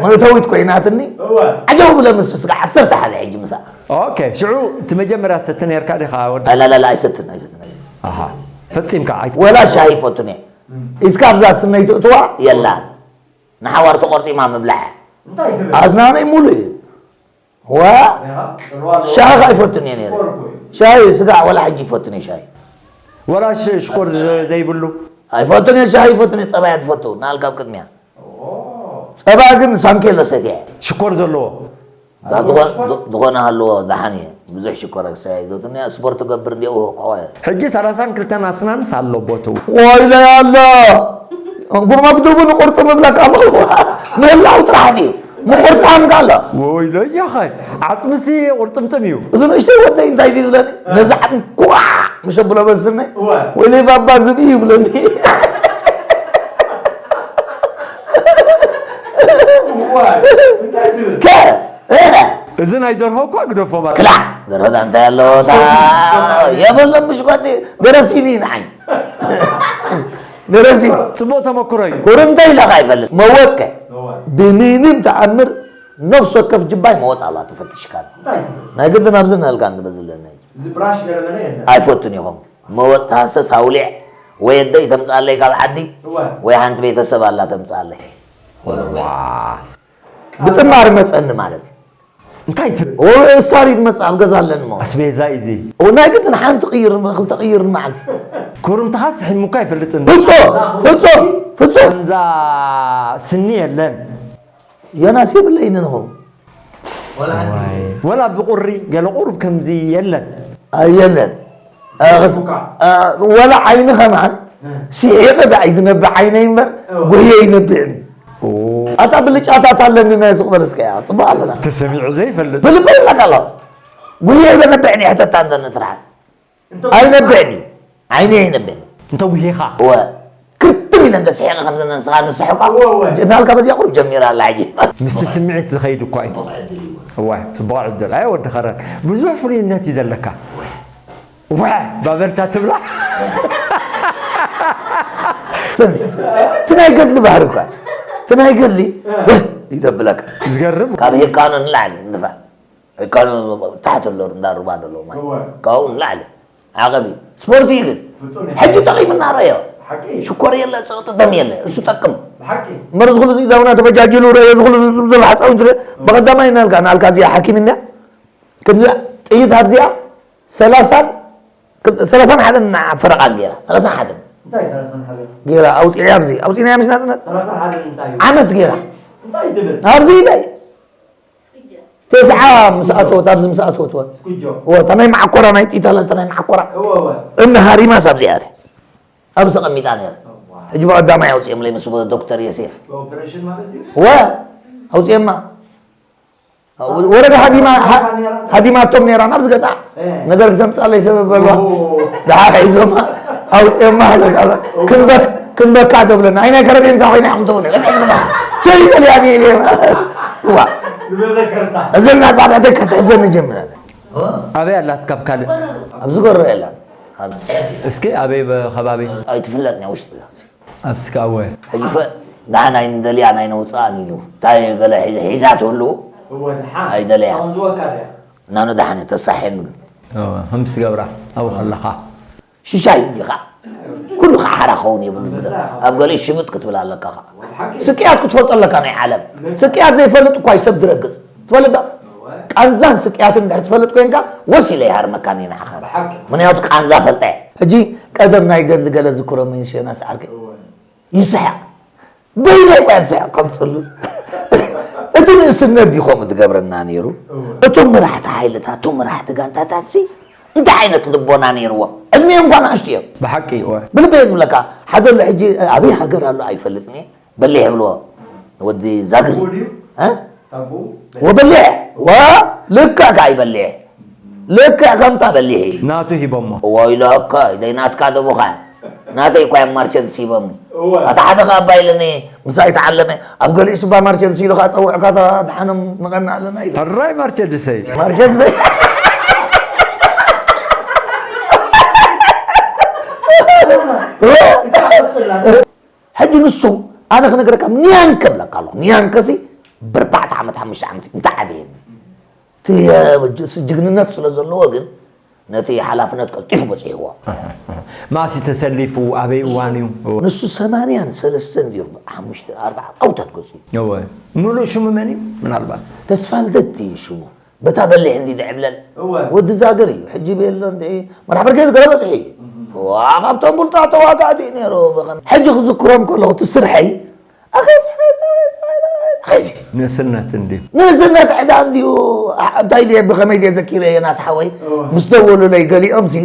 መእተዊት ኮይናትኒ። እወ። ዓጀው ብለ ምስ ስጋ ዓሰርተ ሓደ ሕጂ ምሳ። ኦኬ፣ ሽዑ እቲ መጀመርያ ሰቲ ነርካ ዲኻ ወዲ? ላ፣ ላ፣ ላ፣ ኣይሰትን፣ ኣይሰትን፣ ኣይሰትን። ኣሃ፣ ፈጺምካ ኣይ- ወላ ሻሂ ይፈቱን እየ። እም። ኢትካ ኣብዛ ስነይ ትእትዋ የላን። ንሓዋር ተቖርጢማ ምብላዕ። እንታይ ትብል? ኣዝናነይ ሙሉ እዩ። ዋ! ያ፣ ጽልዋ ኣለዎ። ሻሂ ከኣ ይፈቱን እየ ነይረ። ሽኮር እኮ እዩ። ሻሂ፣ ስጋ፣ ወላ ሕጂ ይፈቱን እየ ሻሂ። ወላ ሽ-፣ ሽኮር ዘ-፣ ዘይብሉ? ኣይፈቱን እየ ሻሂ፣ ይፈቱን እየ፣ ጸባ እየ ትፈቱ፣ ንኣልካ ኣብ ቅድሚያ። ኦ። ጸባ ግን ሳንኬሎ ሰትየ እየ። ሽኮር ዘለዎ? ዳ-፣ ኣለዎ ዝኾ-፣ ሽኮር? ዶ-፣ ዝኾነ ሃለዎ፣ ደሓን እየ። ብዙሕ ሽኮር ክሰትያ ይዘውትኒ እያ፣ ስፖርት እገብር እንድየ፣ እወ፣ እኮ እየ። ሕጂ ሰላሳን ክልተን ኣስናንስ ኣሎ ቦትኡ። ወይለይ ኣላ! ጉርመ ግዱቡ ንቁርጥም እብለካ ኣለኹ። ምህላው ጥራሕ ድዩ? ምቁርጣም ካሎ። ወይለይ ያኸ፣ ዓጽምሲ ቁርጥምጥም እዩ። እዚ ንእሽተይ ወደይ እንታይ ድዩ ዝብለኒ? ነዚ ዓጽሚ ኳዕ ምሽ ኣብሎ በስርነ። እወ። ወይለይ ባባ ዝብኢ ይብለኒ። እወ። እንታይ ትብል? ከ-፣ እ። እዚ ናይ ደርሆ እኳ ግደፎ ባባ። ክላዕ! ደርሆ ዳንታ ያለው ታ-፣ የበሎም ምሽ ኳ እቲ ገረሲኒ ንዓይ። ገረሲኒ። ጽቡቕ ተመክሮ እዩ። ኩርንተ ኢለኻ ኣይፈልጥ። መወጽከ። እወ። ብምንም ተኣምር ነፍሲ ወከፍ ጅባይ መወጽ ኣላ ተፈትሽካ። እንታይ ትብል? ናይ ግድን ኣብዚ ንህልካ እንትበዝለኒ። እዚ ብራሽ ገለ መለ የለን። ኣይፈቱን ኢኹም። መወጽ ተሃሰስ ኣውሊዕ ወይ ኣደይ ተምጽኣለይ ካብ ዓዲ እወ። ወይ ሓንቲ ቤተሰብ ኣላ ተምጽኣለይ። ዋ። ብጥማር መጸኒ ማለት እዩ። እንታይ ትብል? ኦ፣ እሳሪ ትመጽእ ኣብ ገዛ ኣለኒ እሞ። ኣስቤዛ እዩ እዚ። ኦ፣ ናይ ግድን ሓንቲ ቅይር፣ ክልተ ቅይር ንመዓልቲ። ኩርምትኻ ስሒሙካ ኣይፈልጥን። ፍጹም፣ ፍጹም፣ ፍጹም። ከምዛ ስኒ የለን። ዮናስ የብለይን ንኹ። ወላ ሓንቲ ዋይ። ወላ ብቑሪ ገለ ቁሩብ ከምዚ የለን። ኣይ፣ የለን። እ፣ ኸስ-፣ እ፣ ወላ ዓይኒ ኸማን እ። ስሒቐ ደኣ ኣይትነብዕ ዓይነይ እምበር፣ እወ። ጉህየ ይነብዕኒ። ኦ። ኣታ ብልጫታት ኣለኒ ናይ ሱቕ በል እስከ እያ፣ ጽቡቕ ኣለና። ተሰሚዑ ዘይፈልጥ። ብልበይ ይብለካ ኣለኹ። ጉህየ ይበነብዕኒ፣ ሕተታ እንተ ንትርሓስ። እንተ ኣይነብዕኒ። ዓይኒ ኣይነብዕኒ። እንተ ጉሂኻ። እወ። ክርትም እንተ ስሒቐ ከምዚ ንስኻ ንስሕቋ እወ፣ እወ። እናልካ በዚኣ ቁሩብ ጀሚራ ኣላ ሕጂ። ምስቲ ስምዒት ዝኸይድ እኳ እዩ። ጽቡቕ ዕድል እዩ። እዋ ጽቡቕ ዕድል ኣይ ወዲ ኸረን ብዙሕ ፍሉይነት እዩ ዘለካ። ወ ባበልታ ትብላ። ስሚ እቲ ናይ ገድሊ ባህሪ እኳ እቲ ናይ ገድሊ ወህ ይተብለካ። ዝገርም ካብ ሄካኖ ንላዕሊ ንፋ ሄካኖ ታሕቲ ኣሎ እንዳ ሩባ ዘለዎ ማለት እወ። ካብኡ ንላዕሊ ዓቐብ እዩ። ስፖርት እዩ ግን ፍጡን እዩ። ሕጂ ጠቒምና ረዮ ሓቂ ሽኮር የለ ጸቕጢ ደም የለ እሱ ጠቅም ብሓቂ እምበር ዝኹሉ እዚ ዳውና ተበጃጅሉ ረዮ ዝኹሉ ዝብዘሉ ሓፃዊ እንት በቐዳማይ ናልካ ናልካ እዚኣ ሓኪም እኒያ ክንዚ ጥይት ኣብዚኣ ሰላሳን ሰላሳን ሓደን ፈረቓ ገይራ ሰላሳን ሓደን እንታይ ሰላሳን ሓደ ገይራ ኣውፂኣ ኣብዚ ኣውፂና ምስ ናፅነት ሰላሳን ሓደ እንታይ እዩ ዓመት ገይራ እንታይ ትብል ኣብዚ ኢለይ ተስዓ ምስ ኣተወት ኣብዚ ምስ ኣተወት ስኩጆ ወታ ናይ መዓኮራ ናይ ጢታላ እታ ናይ መዓኮራ እወ እወ እነ ሃሪማስ ኣብዚኣ እያ ኣብዚ ተቐሚጣ ነይራ ሕጂ ብቐዳማይ ኣውፅኦምለይ ምስ ዶክተር የሴፍ ኦፕሬሽን ማለት እዩ ወ ኣውፅኦማ ወረዳ ሃዲማ ሃዲማቶም ነይራ ናብ ዝገፃ ነገር ክተምፃለይ ሰበብ በልዋ ደሓ ሒዞማ ኣውፅኦማ ክንበካ ተብለና ኣይ ናይ ከረቤንሳ ኮይና ሓምተውነ ቸሪ በልያ ዋ ንመዘከርታ እዘን ኣፃብዕተይ ክትሕዘኒ ጀምረን ኣበይ ኣላት ካብ ካልእ ኣብዚ ጎረሮ የላ እስኪ ኣበይ ከባቢ ኣይትፍለጥን ውሽጢ ኣብ እስኪ ኣወ ሕጂ ፈ ደሓን ኣይንደልያን ኣይነውፅኣን ኢሉ እንታይ ገለ ሒዘ- ሒዛ ትህልው እወ ደሓ ኣይደለያ ኣሁን ዝወካ ድያ ናኑ ደሓን ተሳሒኑ ግን ከም ትገብራ ኣብኡ ከለኻ ሽሻይ እንዲኻ ኩሉ ከዓ ሓራ ክኸውን የብሉ ኣንበሳ ኢኻ። ኣብ ገሊኡ ሽምጥ ክትብል ኣለካ ከዓ ወደ ሓቂ ስቅያት ክትፈልጦ ኣለካ ናይ ዓለም ስቅያት ዘይፈልጥ እኳ እዩ ሰብ ድረግፅ ትፈልጥ ዶ ቃንዛን ስቅያትን ድሕር ትፈልጥ ኮይንካ ወስ ኢለ ይሃርመካ እየ ንዓኻ ብሓቂ ምክንያቱ ቃንዛ ፈልጠ እየ ሕጂ ቀደም ናይ ገድሊ ገለ ዝክሮ መንሸና ሰዓርከ እወ ይስሕቕ በይነይ እኳ ዝስሕቕ ከም ፅሉል እቲ ንእስነት ድዩ ከምኡ ዝገብረና ነይሩ እቶም መራሕቲ ሓይልታት እቶም መራሕቲ ጋንታታት ሲ እንታይ ዓይነት ልቦና ነይርዎም ዕድሚኦም እኳ ንኣሽቱ እዮም ብሓቂ እወ ብልበየ ዝብለካ ሓደ ኣሎ ሕጂ ኣበይ ሃገር ኣሎ ኣይፈልጥን እየ በሊሕ ይብልዎ ወዲ ዛግሪ ሳቡ ድዩ እ? ሳቡ ወበሊሕ ወ ልክዕ ከዓ ይበሊሕ ልክዕ ከምታ በሊሕ እዩ ናቱ ሂቦሞ እዋ ኢለካ ደይ ናትካ ደቡኻ ናተይ እኳ እዮም ማርቸንስ ሂቦምኒ እወ ኣታ ሓደ ከኣ ኣባ ኢለኒ ምሳይ ተዓለመ ኣብ ገሊኡ ስባ ማርቸንስ ኢሉ ከኣ ጸውዕካ እታ ደሓኖም ንቐና ኣለና ኢሉ ሕራይ ማርቸንሰይ ማርቸንስ ሕጂ ንሱ ኣነ ክነግረካ ኒያንከ ብለካ ኣለኹ ኒያንከሲ ብርባዕተ ዓመት ሓሙሽተ ዓመት እዩ እንተ ዓበየኒ እቲ ጅግንነት ስለ ዘለዎ ግን ነቲ ሓላፍነት ቀልጢፉ በፂሕዎ ማእሲ ተሰሊፉ ኣበይ እዋን እዩ ንሱ ሰማንያን ሰለስተን ዲሩ ሓሙሽተ ኣርባዓ ዓውታት ገፁ እዩ እወ ምሉእ ሽሙ መን እዩ ምናልባት ተስፋ ልደት እዩ ሽሙ በታ በሊሕ እንዲ ዝዕብለል እወ ወዲ ዛገር እዩ ሕጂ ቤሎ እንዲ መራሕ ብርጌድ ገለ በፅሑ እዩ ዋ ካብቶም ብሉፃት ተዋጋእቲ እዩ ነይሩ ብኸም- ሕጂ ክዝክሮም ከለኹ እቲ ስርሐይ ኣኸዚ ኣኸዚ ንእስነት እንዲ ንእስነት ዕዳ እንዲዩ እንታይ ድየ ብኸመይ ድየ ዘኪረ እየ ናስ ሓወይ እወ ምስ ደወሉለይ ገሊኦም ሲ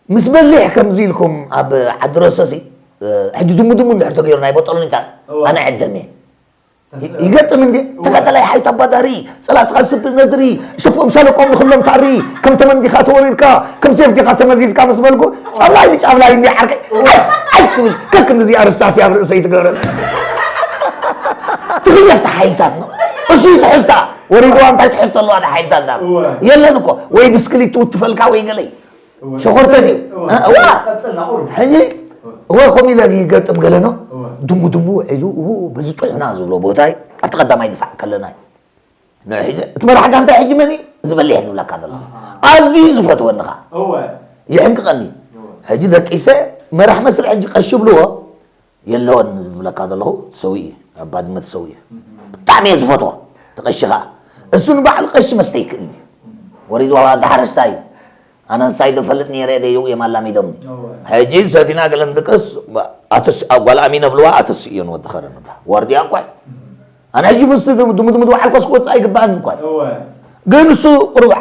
ምስ በሊሕ ከምዚ ኢልኩም ኣብ ዓዲ ረሶ ሲ ሕጂ ድሙ ድሙ እንድሕር ተገይሩ ናይ ቦጦሎኒታት እወ ኣነ ዕደም እየ ተስፋ- ይገጥም እንዴ ተቀጠላይ ሓይት ኣባዳሪ ጸላትካ ስብ ነድሪ ሸፖም ሻለቆም ንክሎም ታሪ ከም ተመን ዲኻ ተወሪርካ ከም ሴፍ ዲኻ ተመዚዝካ ምስ በልኩ ጫብላይ ብጫብላይ እንዲ ዓርከይ ዓይስ ዓይስ ትብል ከክም እዚ ኣርሳሲ ኣብ ርእሰይ ትገብረል ትኽየፍቲ ሓይልታት ነው እሱ ትሕዝታ ወሪድዋ እንታይ ትሕዝቶ ኣለዋ ሓይልታት ዳ እወ። የለን እኮ ወይ ብስክሊት ትውትፈልካ ወይ ገለይ እወ። ሸኾርተት እዩ እወ። እ፣ እዋ ቀጽልና ቁሩብ ሕጂ እወ ከምኡ ኢለ ይገጥም ገለ ነው እወ። ድሙ ድሙ ውዒሉ እው በዚ ጥሑና ዝብሎ ቦታ እዩ ኣብቲ ቀዳማይ ድፋዕ ከለና እዩ ንሕዚ እቲ መራሕ ጋንታ ሕጂ መን እዩ ዝበሊሕ ዝብለካ ዘሎ ኣዝዩ ዝፈትወኒ ኸዓ እወ ይሕንቅቐኒ እወ ሕጂ ደቂሰ መራሕ መስርዕ ሕጂ ቀሺ ብልዎ የለወን ዝብለካ ዘለኹ ትሰውኢ እዩ ኣብ ባድመ ትሰውኢ እዩ ብጣዕሚ እየ ዝፈትዎ ትቐሺ ኸዓ እሱ ንባዕሉ ቀሺ መስተ ይክእል እዩ ወሪዱ ኣብ ኣዲ ሓረስታይ እዩ ኣነ እንታይ ዝፈልጥ ነይረ ደይው እዮም ኣላሚዶምኒ ሕጂ ሰቲና ገለ ንድቅስ ኣቶስ ጓል ኣሚነ ብልዋ ኣቶስ እዮን ወዲ ኸረ ንብላ ዋርድያ እኳ እዩ ኣነ ሕጂ ምስ ድምድምድ በዓልኮስ ክወፅእ ኣይግባእን እኳ እዩ እወ ግን እሱ ቁሩብ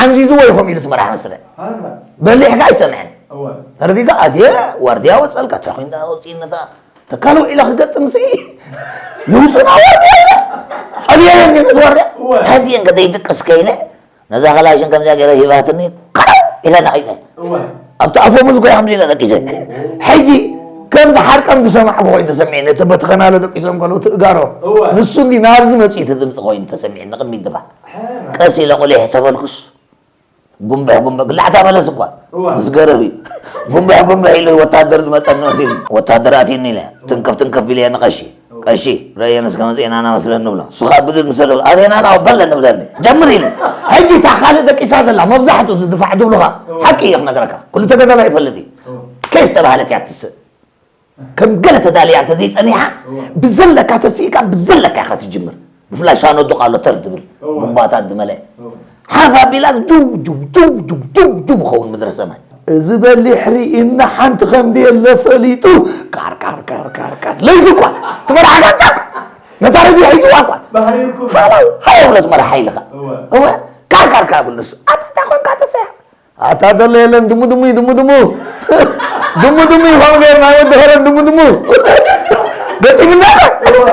ዓንዚዝዎ ይኾም ኢሉ ትመራሕ መስለ ሃራ በሊሕካ ኣይሰምዐን እወ ተረዲእካ ኣትየ ዋርድያ ወፀልካ እንታይ ኮይንካ ወፂእነታ ተካል ውዒለ ክገጥም ሲ ይውፅና ዋርድያ ኢለ ፀብየ የንግድ ዋርድያ እወ ታዚየን ከዘይድቅስ ከይለ ነዛ ከላሽን ከምዚኣ ገይረ ሂባትኒ ካው ኢለ ነቒፀ እወ ኣብቲ ኣፎሙዝ ጎይ ሓምዚ ኢለ ደቂሰ ሕጂ ከም ዝሓርቀም ዝሰማዕኩ ኮይኑ ተሰሚዕኒ። እቲ በቲ ከናለ ደቂሶም ከለዉ ትእጋሮም። እወ። ንሱ እንዲ ናብዚ መጺኡ እቲ ድምጺ ኮይኑ ተሰሚዕኒ፣ ቅድሚት ድፋዕ። ሕራይ። ቀስ ኢለ ቁሊሕ ተበልኩስ፣ ጉምብሕ ጉምብሕ፣ ግላዕታ በለስ እኳ እወ። ምስ ገረብ እዩ። ጉምብሕ ጉምብሕ ኢሉ ወታደር ዝመጸኒ መሲሉ። ወታደር ኣትዩኒ ኢለ፣ ትንክፍ ትንክፍ ቢለ ንቐሺ። ቀሺ፣ ረየን እስከ መጽኤና ና መስለኒ ንብሎ። እሱ ኸኣ ብድድ ምስ በለ፣ ኣበየና ና በለ ንብለኒ። ጀምር ኢሉ። ሕጂ እታ ካልእ ደቂሳ ዘላ፣ መብዛሕትኡ እዚ ድፋዕ ትብሉኻ፣ እወ። ሓቂ እየ ክነግረካ። ኩሉ ተጋዳላይ ይፈልጥ እዩ። እወ። ከየስተባህለት እያ ትስእ። ከም ገለ ተዳልያ እንተዘይጸኒሓ፣ እወ። ብዘለካ ተስኢካ፣ ብዘለካ ኢኻ ትጅምር። ብፍላይ ሳኖ ዱቕ ኣሎ ተር ትብል፣ እወ። ጉምባታት ዝመልአ። እወ። ሓፍ ኣቢላ ጁው፣ ጁው፣ ጁው፣ ጁው፣ ጁው፣ ጁው ክኸውን ምድረ ሰማይ። እዚ በሊሕ ርኢና ሓንቲ ከም ዘየለ ፈሊጡ፣ ካር፣ ካር፣ ካር፣ ካር፣ ካር። ለይቲ እኳ፣ ትመርሓ ጋንታ እኳ፣ ነታ ረድዮ ሒዝዋ እኳ። ባህሪርኩም። ሃላይ፣ ሃላይ ብሎ ትመርሓ ኢልኻ። እወ። እወ፣ ካር፣ ካር፣ ካር ብሎ ንሱ። ኣታ እንታይ ኮንካ ተሰያ? ኣታ ዘሎ የለን፣ ድሙ፣ ድሙ እዩ፣ ድሙ፣ ድሙ። ድሙ፣ ድሙ እዩ፣ ከምኡ ገይርና፣ ወዲ ኸረን፣ ድሙ፣ ድሙ። ገጢምና። እወ።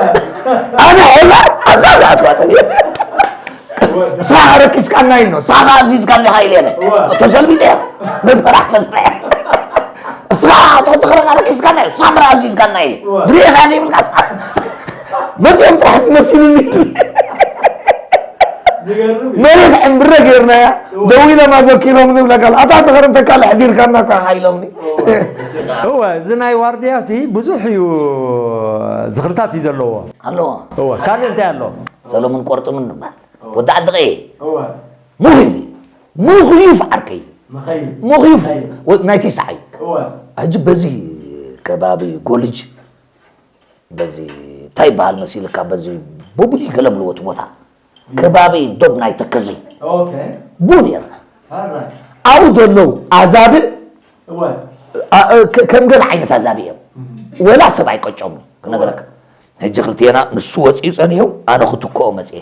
ኣነ ሄላ፣ ኣብዛ ዝኣትዋ ጠፊኣ። እወ። ንስኻ ረኪስካና ኢሉ፣ ንስኻ ኣዚዝካኒ ኢኻ ኢለ። እወ። ተሰልቢጠ እየ። መጥበራሕ መስርሕ። ንስኻ ኣቶ ተኽረና ረኪስካና ኢሉ፣ ንስኻ ምራ ኣዚዝካና ኢለ። እወ። ድሪእኻ ዘይብልካ። መጺኦም ጥራሕ ትመስሉኒ። ዝገርም እዩ። መሬት ዕምብረ ገይርናያ። እወ። ደው ኢሎም ኣዘኪሮም ንብለካ። ኣታ ተኸረን ተካለ ኣሕዲርካና እኳ ኢኻ ኢሎምኒ። እወ። እወ፣ እዚ ናይ ዋርድያ ሲ ብዙሕ እዩ ዝኽርታት እዩ ዘለዎ። ኣለዎ። እወ፣ ካልእ እንታይ ኣሎ? ሰሎሞን ቆርጥምን ንበሃል። እወ። ወዲ ዓዲ ቀይሕ። እወ። ሙኽዩፍ እዩ። ሙኽዩፍ ዓርከይ። መኸይፍ። ሙኽዩፍ። መኸይፍ። ወ-፣ ናይ ቴስዓ እዩ። እወ። ሕጂ በዚ ከባቢ ጎልጅ፣ በዚ እንታይ ይበሃል መሲልካ፣ በዚ ቦቡሊ ገለ ብልዎ እቲ ቦታ። እም። ከባቢ ዶብ ናይ ተከዜ። ኦኬ። ቡን ነይርና። ኣራይ። ኣብኡ ዘለዉ ኣዛብእ፣ እወ። ኣ-፣ እ፣ ከ-፣ ከም ገለ ዓይነት ኣዛብእ እዮም። እም። ወላ ሰብ ኣይቀጨሙ፣ ክነግረካ። እወ። ሕጂ ክልቴና፣ ንሱ ወፂኡ ፀኒሑ፣ ኣነ ክትክኦ መፅየ።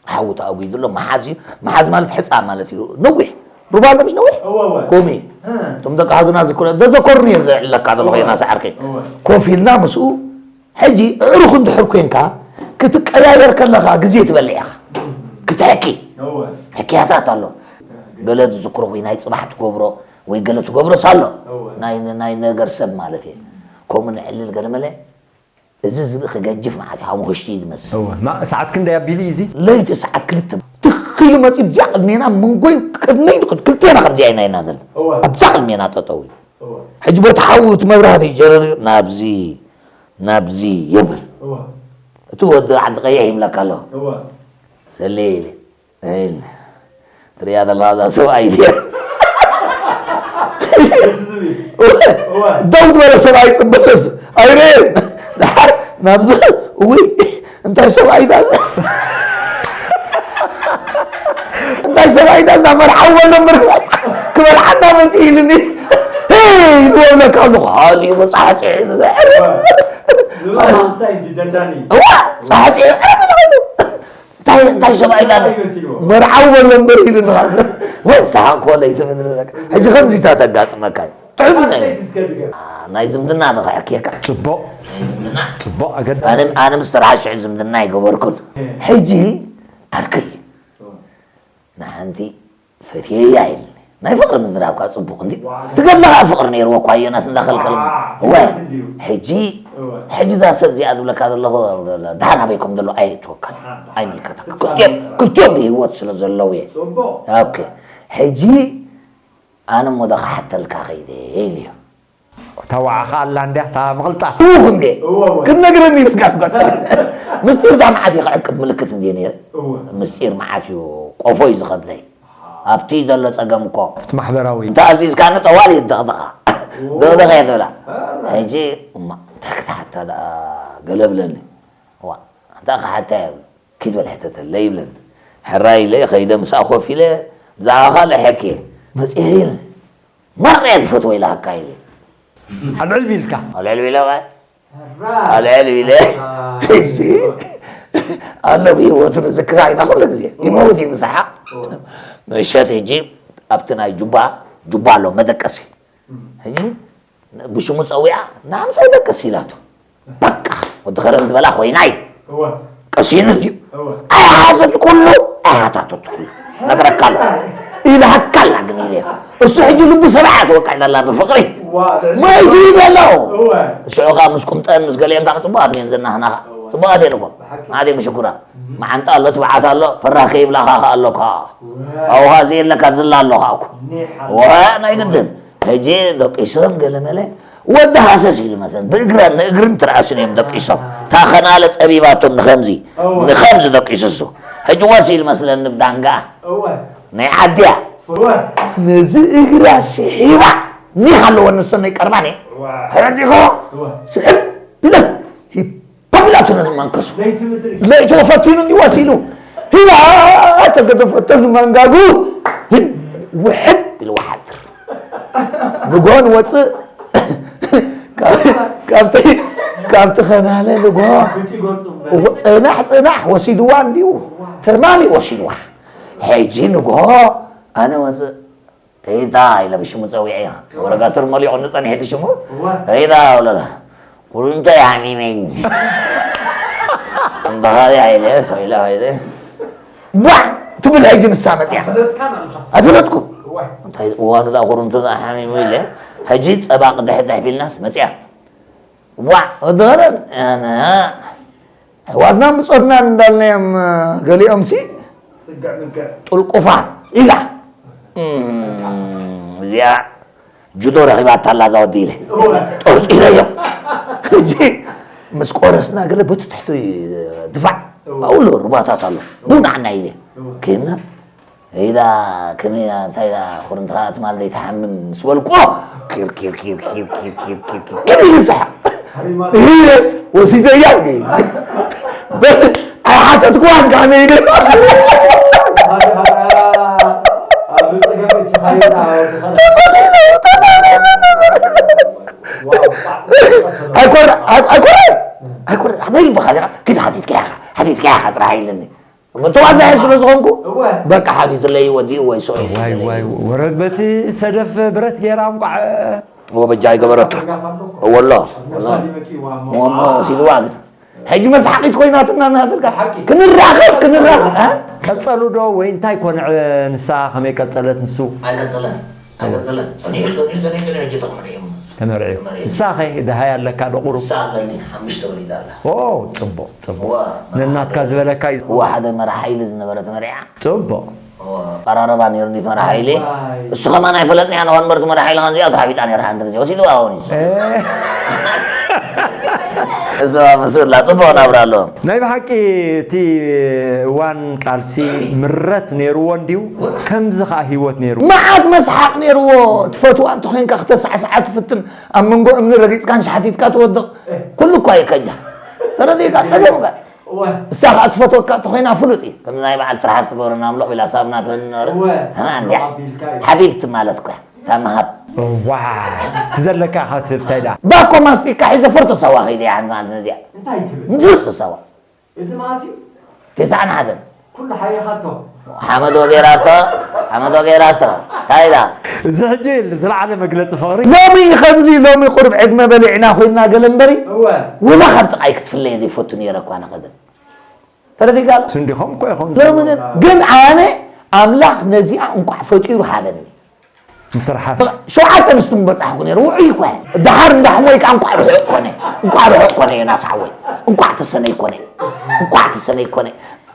ሓዊ ተኣጒዱ ኣሎ። መሓዝ እዩ። መሓዝ ማለት ሕፃ ማለት እዩ። ነዊሕ። ሩባ ኣሎ ምሽ ነዊሕ? እወ፣ እወ። ኮሚ። እ። እቶም ደቂ ሃዱና ዝኩረ-፣ ዘዘኮርኒ እየ ዝዕለካ ዘለኹ እወ። ዮናስ ዓርከይ። እወ። ኮፍ ኢልና ምስኡ፣ ሕጂ ኣዕሩኽ እንድሕር ኮንካ፣ ክትቀያየር ከለኻ ግዜ ትበልዕ ኢኻ። እም። ክትሕኪ። እወ። ሕክያታት ኣሎ። ገለ ትዝክሮ ወይ ናይ ጽባሕ ትገብሮ፣ ወይ ገለ ትገብሮስ ኣሎ። እወ። ናይ፣ ናይ ነገር ሰብ ማለት እየ። ከምኡ ንዕልል ገለ መለ፣ እዚ ዝብኢ ክገጅፍ መዓት እዩ፣ ሓሙኽሽቲ እዩ ዝመስል። እወ፣ ማ-፣ ሰዓት ክንደይ ኣቢሉ እዩ እዚ? ለይቲ ሰዓት ክልተ ትኽ ኢሉ መፂኡ፣ ብዚኣ ቅድሜና መንጎይ ቅድመይ ንቕድ-፣ ክልቴና ከምዚኣ ኢና ኢና ዘለና። እወ። ኣብዛ ቅድሜና ጠጠው እዩ። እወ። ሕጂ በቲ ሓዊ እቲ መብራህቲ ጀረር ናብዚ፣ ናብዚ የብል። እወ። እቲ ወዲ ዓዲ ቀይሕ ይብለካ ኣሎ። እወ። ሰለየ ኢለ። እይ፣ ትሪኣ ዘለኻ እዛ ሰብኣይ ድያ? እቲ ዝብኢ። እወ። እወ። ደው ዝበለ ሰብኣይ ጽብቕስ ኣይርእን። ደሓር ናብዚ፣ እውይ፣ እንታይ ሰብኣይ እዛ? እንታይ ሰብኣይ እዛ? እዛ መርዓዊ በሎ እምበር ክበልዓና መጽእ ኢሉኒ። ሄይ፣ ይወብለካ ኣለኹ። ሃልዩ መጽሓ ጽሒፉ ዝዕር። እወ። ዝብኢ ማንስታይ እንዲ ደንዳኒ። እወ፣ ጸሓፊ ዕር በሎ። እንታይ፣ እንታይ ሰብኣይ ኢላ? ሰብኣይ መሲልዎ። መርዓዊ በሎ እምበር ኢሉ ንኻስ። ወይ ንስኻ እኮ ለይቲ ምድሪ በቃ። ሕጂ ከምዚታት ኣጋጥመካ እዩ። ጥዑም እዩ ናይ፣ ኣንሰይቲ እስከ ድገም። አ፣ ናይ ዝምድና ዶ ከሕክየካ? ጽቡቕ። ናይ ዝምድና? ጽቡቕ፣ ኣገዳሲ። ኣነ፣ ኣነ ምስ ተርዓ ሽሕ ዝምድና ኣይገበርኩን። እ። ሕጂ ዓርከይ። እ። ንሓንቲ ፈትየያ ኢልኒ። ናይ ፍቕሪ ምዝራብ ከኣ ጽቡቕ እንድዩ። ዋው። ትገድሊ ከኣ ፍቕሪ ነይርዎ እኳ ዮናስ እንዳኸልከለኒ። ዋው። እወ። ዮናስ እንድዩ። ሕጂ፣ እወ። ሕጂ እዛ ሰብ እዚኣ ዝብለካ ዘለኹ፣ ደሓን ኣበይ ከም ዘሎ ኣይእትወካን። ደሓን፣ ደሓን። ኣይምልከተካ። ክትሳብ ክልቲኦም፣ ጥራሕ። ክልቲኦም ብህይወት ስለ ዘለዉ እየ። ጽቡቕ። ኦኬ። ሕጂ ኣነ እሞ ዶ ክሓተልካ ከይደ ኢልዮ። ተዋዕኻ ኣላ እንድያ፣ እታ ምቕልጣፍ። እው እንዴ? እወ፣ እወ። ክትነግረኒ ኢልካ እኮ። ምስጢር እዛ መዓት እዩ ክዕቅብ ምልክት እንዴ ነይረ? እወ። ምስጢር መዓት እዩ፣ ቆፎ እዩ ዝኸብደይ። ኣብቲ ዘሎ ጸገም እኮ። ኣብቲ ማሕበራዊ። እንተ ኣዚዝካኒ ጠዋል እየ ዝደቕድቓ። እወ። ደቕድቐ እየ ዝብላ። ኣረ። ሕጂ፣ እማ፣ እንታይ ክትሓታ ደኣ ገለ ብለኒ። እዋ፣ እንታይ ክሓታ እየ? ኪድ በል ሕተተለይ ይብለኒ። ሕራይ ኢለ ከይደ ምስኣ ኮፍ ኢለ ብዛዕባ ካልእ ሕኬ መጺአ ኢለ። ማራ እየ ዝፈትዎ ኢለ ሃካ ኢለ። ኣልዕል ቢልካ። ኣልዕል ቢለ እዋ። ሕራይ። ኣልዕል ቢለ። ሕራይ። ሕጂ ኣሎ ብህይወቱ ንዝክራ ኢና ኩሉ ግዜ። እዋ። ይመውት እዩ ምሳሓ። እዋ። ምሸት ሕጂ ኣብቲ ናይ ጁባ፣ ጁባ ኣሎ መደቀሲ። እም። ሕጂ ብሽሙ ጸዊዓ፣ "ንኣምሳይ ደቀስ" ኢላቶ። በቃ፣ ወዲ ከረን ዝበላ ኮይና እዩ። እወ። ቀሲኑ እዩ። እወ። ኣይሓተትኩሉ፣ ኣይሓታተትኩሉ። ነግረካ ኣለኹ። ኢልሃካ ኣላ ግን ኢለ። እሱ ሕጂ ልቡ ሰብዓ ተወቃዒ ዘላ ብፍቕሪ። ሞይቱ እዩ ዘሎ። ሽዑ ከዓ ምስ ቁምጠን ምስ ገሊኦም ከዓ ፅቡቃት እየን ዝናህናኻ። ፅቡቃት እየን እኮ። ናተይ ምሽኩራ። መዓንጣ ኣሎ፣ ትብዓት ኣሎ፣ ፈራህ ከይብላኻ ከዓ ኣሎ ከዓ። ኣብኻ ዘየለካ ዝላ ኣሎ ከዓ እኮ። ወ ናይ ግድን። ሕጂ ደቂሶም ገለመለ ወዲ ሃሰስ ኢሉ መሰለን። ብእግረን ንእግርን ትርኣስን እዮም ደቂሶም። እታ ከናለ ፀቢባቶም ንኸምዚ፣ ንኸምዚ ደቂሱ እሱ። ሕጂ ወስ ኢሉ መስለኒ ብዳንጋ። ናይ ዓድያ። ነዚ እግራ ስሒባ ኒሕ ኣለዎ ንሰን ናይ ቀርባ ኒ። ሕረዲኹ? ስሕብ ኢለ ሂብ ፓብላቱ ነዚ መንከሱ። ለይቲ ፈቲኑ እንዲ ወሲሉ። ሂባ ተገደፈቶ ዝመንጋጉ። ውሕድ ኢሉ ወሓድር። ንጎ ንወፅእ። ካብ-፣ ካብቲ፣ ካብቲ ከናለ ንጎ። እዎ፣ ፅናሕ፣ ፅናሕ ወሲድዋ እንዲዩ። ተርማሚ ወሲድዋ። ሕጂ ንጎ ኣነ ወፅእ። ሪታ ኢለ ብሽሙ ጸዊዐያ። ወረጋ ስር መሊቑ ንጸኒሐ እቲ ሽሙ። እዋ። ሪታ ብለላ። ኩርንቶ ይሓሚመኒ። እንተኻሊ ኢለ ሰው ኢለ ኸይደ። ቧዕ ትብል ሕጂ ንሳ መጽያ። ፈለጥካን ኣለኻስ? ኣይፈለጥኩ። እዋ። እንታይ እዋኑ ዳ ኩርንቶ ዳ ሓሚሙ ኢለ። ሕጂ ጸባ ቅድሕ ድሕ ቢልናስ መጽያ። ዋዕ፣ እደረን፣ ኣነ፣ ኣሕዋትና ምጾትና እንዳልናዮም፣ ገሊኦምሲ ጽግዕ ምግዕ። ጥልቁፋት ኢላ። እም፣ እዚኣ ጁዶ ረኺባታ ኣላ እዛ ወዲ ኢለ። እወ። ጠርጢረዮም። ሕጂ ምስ ቆረስና ገለ በቲ ትሕቲ ድፋዕ እወ። ኣውሎ ሩባታት ኣሎ። እወ። ቡን ዓና ኢለ። እወ። ከይድና ኢዳ ከመይ ኢላ፣ እንታይ ኢላ፣ ኩርንትኻ ትማል ዘይትሓምም ምስ በልኩዎ፣ ኪር፣ ኪር፣ ኪር፣ ኪር፣ ኪር፣ ኪር፣ ኪር፣ ኪር፣ ኪር ኢሉ ይስሕቕ። ሃሪማ። ኢለስ ወሲደያ። ኣይሓተትኩዋን ከመይ ኢለ። ሃሪ፣ ሃሪ፣ ኣብ ጸገም እቲ ሃሪ፣ ተጸሊሉ፣ ተጸሊሉ። ዋው። ኣይኮር-፣ ኣይ-፣ ኣይኮር-፣ ኣይኮር-፣ ኣበይ ልብኻ ዲኻ? ኪድ ሓቲትካ ኢኻ፣ ሓቲትካ ኢኻ ጥራሕ ኢለኒ። መተዋዛሒ ስለ ዝኾንኩ፣ እወ። በቃ ሓቲትለይ ወዲኡ ወይ ሰው ዋይ፣ ዋይ፣ ወረድ በቲ ሰደፍ ብረት ገይራ እንቋዕ እወ፣ በጃ ኣይገበረቶ። ወሎ፣ ወሎ። ሞሞ ሲልዋ ግን። ሕጂ መስሓቂት ኮይናትና እናተልካ። ሓቂ። ክንራኸብ፣ ክንራኸብ፣ እ? ቀጸሉ ዶ ወይ እንታይ ኮነ ንሳ ከመይ ቀጸለት ንሱ? ኣይቀጸለን፣ ኣይቀጸለን። ጸኒሑ፣ ጸኒሑ፣ ጸኒሑ፣ ጸኒሑ፣ ሕጂ ተመሪዑ። ተመሪዑ። ተመሪዑ። ንሳኸ ደሃይ ኣለካ ዶ ቁሩብ? ንሳ ኣለኒ፣ ሓሙሽተ ወሊዳ ኣላ። ኦ፣ ጽቡቕ፣ ጽቡቕ። እዋ፣ ነናትካ ዝበለካ እዩ። እዋ፣ ሓደ መራሕ ሓይሊ ዝነበረ ተመሪዓ። ጽቡቕ። እዋ። ቀራረባ ነይሩ እንዲ መራሕ ሓይሊ። ዋይ። እሱ ከማን ኣይፈለጥንያ፣ ንወንበር እቲ መራሕ ሓይሊ ከምዚኣ ተሃቢጣ ነይራ፣ ሓንቲ ግዜ ወሲድዋ እውን እዩ። እ። እዛ መስላ ጽቡቕ ናብራ ኣለዎም። ናይ ብሓቂ እቲ እዋን ቃልሲ ምረት ነይርዎ እንድዩ፣ ከምዚ ኸኣ ህይወት ነይርዎ። መዓት መስሓቕ ነይርዎ። ትፈትዋ እንተኾይንካ ክተሳዕስዓ ትፍትን፣ ኣብ መንጎ እምኒ ረጊጽካን ሻሕቲትካ ትወድቕ። ኩሉ እኳ እዩ ከጃ። ተረዲእካ፣ ጸገምካ። እዋ። እሳ ኸኣ ትፈትወካ እንተኾይና ፍሉጥ እዩ። ከም ናይ በዓል ትርሓስ ትገብረና ኣምልኽ ኢላ ሳብና ትበኒ ነበረ። እወ። ሃና እንድያ። ኣቢልካ እዩ። ሓቢብቲ ማለት እኳ። እታ ምሃብ። እዋ፣ እቲ ዘለካ ኢኻ ትብል እንታይ ደኣ? ባኮ ማስቲካ ሒዘ ፈርቶ ሳዋ ከይደ እያ ሓንቲ መዓልቲ ነዚኣ። እንታይ ትብል? ፈርቶ ሳዋ። እዚ መዓስ እዩ? ተስዓን ሓደን። ኩሉ ሓይኻቶ። ሓመድ ወጌራቶ፣ ሓመድ ወጌራቶ። እንታይ ኢላ? እዚ ሕጂ ዝለዓለ መግለጺ ፍቕሪ። ሎሚ ከምዚ፣ ሎሚ ቁሩብ ዕድመ በሊዕና ኮይንና ገለ እምበሪ፣ እወ። ወላ ካብ ጥቓይ ክትፍለየ ዘይፈቱ ነይረ እኳ ንቐደም። ተረዲእካ ኣሎ? ስንዲኾም እኮ ይኾኑ ሎሚ ግን፣ ዘለዉ። ግን ኣነ ኣምላኽ ነዚኣ እንቋዕ ፈጢሩ ሃበኒ። ምትርሓስ። ሸውዓተ ኣንስቲ ምበጻሕኩ ነይሩ፣ ውዑይ እኮ እየ። ደሓር እንዳ ሕሞይ ከኣ እንቋዕ ርሑቕ ኮነ፣ እንቋዕ ርሑቕ ኮነ ዮናስ ሓወይ። እንቋዕ ተሰነይ ኮነ፣ እንቋዕ ተሰነይ ኮነ።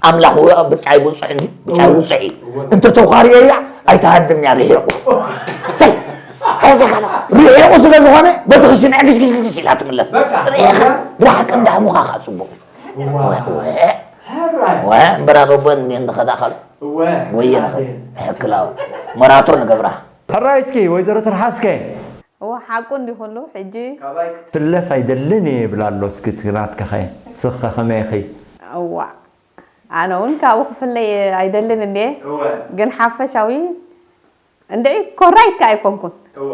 ኣምላኽ ው-፣ ብጻይ ብጹሕ እንዲ፣ ብጻይ ብጹሕ እዩ። እንተ ተዃርየያ ኣይትሃድም እያ ርሒቑ። ሰይ፣ ሐዚ ካላ ርሒቑ ስለ ዝኾነ በቲ ክሽንዐ ግሽ ግሽ ግሽ ኢላ ትምለስ። በቃ። ርኢኻ፣ ርሓቕ እንዳ ሕሙኻ ከኣ ጽቡቕ እዩ። እዋ። ወ-፣ ወ-፣ ሕራይ። ወ-፣ እምበራ በቦን እንዲ እንተኸዳ ካሉ። እወ፣ ወየ ኣዴ። ሕክላው መራቶን ገብራ። ሕራይ እስኪ ወይዘሮ ትርሓስከ። እወ፣ ሓቁ እንዲ ኩሉ ሕጂ። ካባይ ፍለስ ኣይደልን እየ ይብል ኣሎ። እስኪ እቲ ናትከኸ፣ ስኸ ከመይ ኢኺ? እዋ፣ ኣነ እውን ካብኡ ክፍለይ ኣይደልን እንድየ። እወ። ግን ሓፈሻዊ እንድዒ ኮራይት ከኣ ኣይኮንኩን። እወ።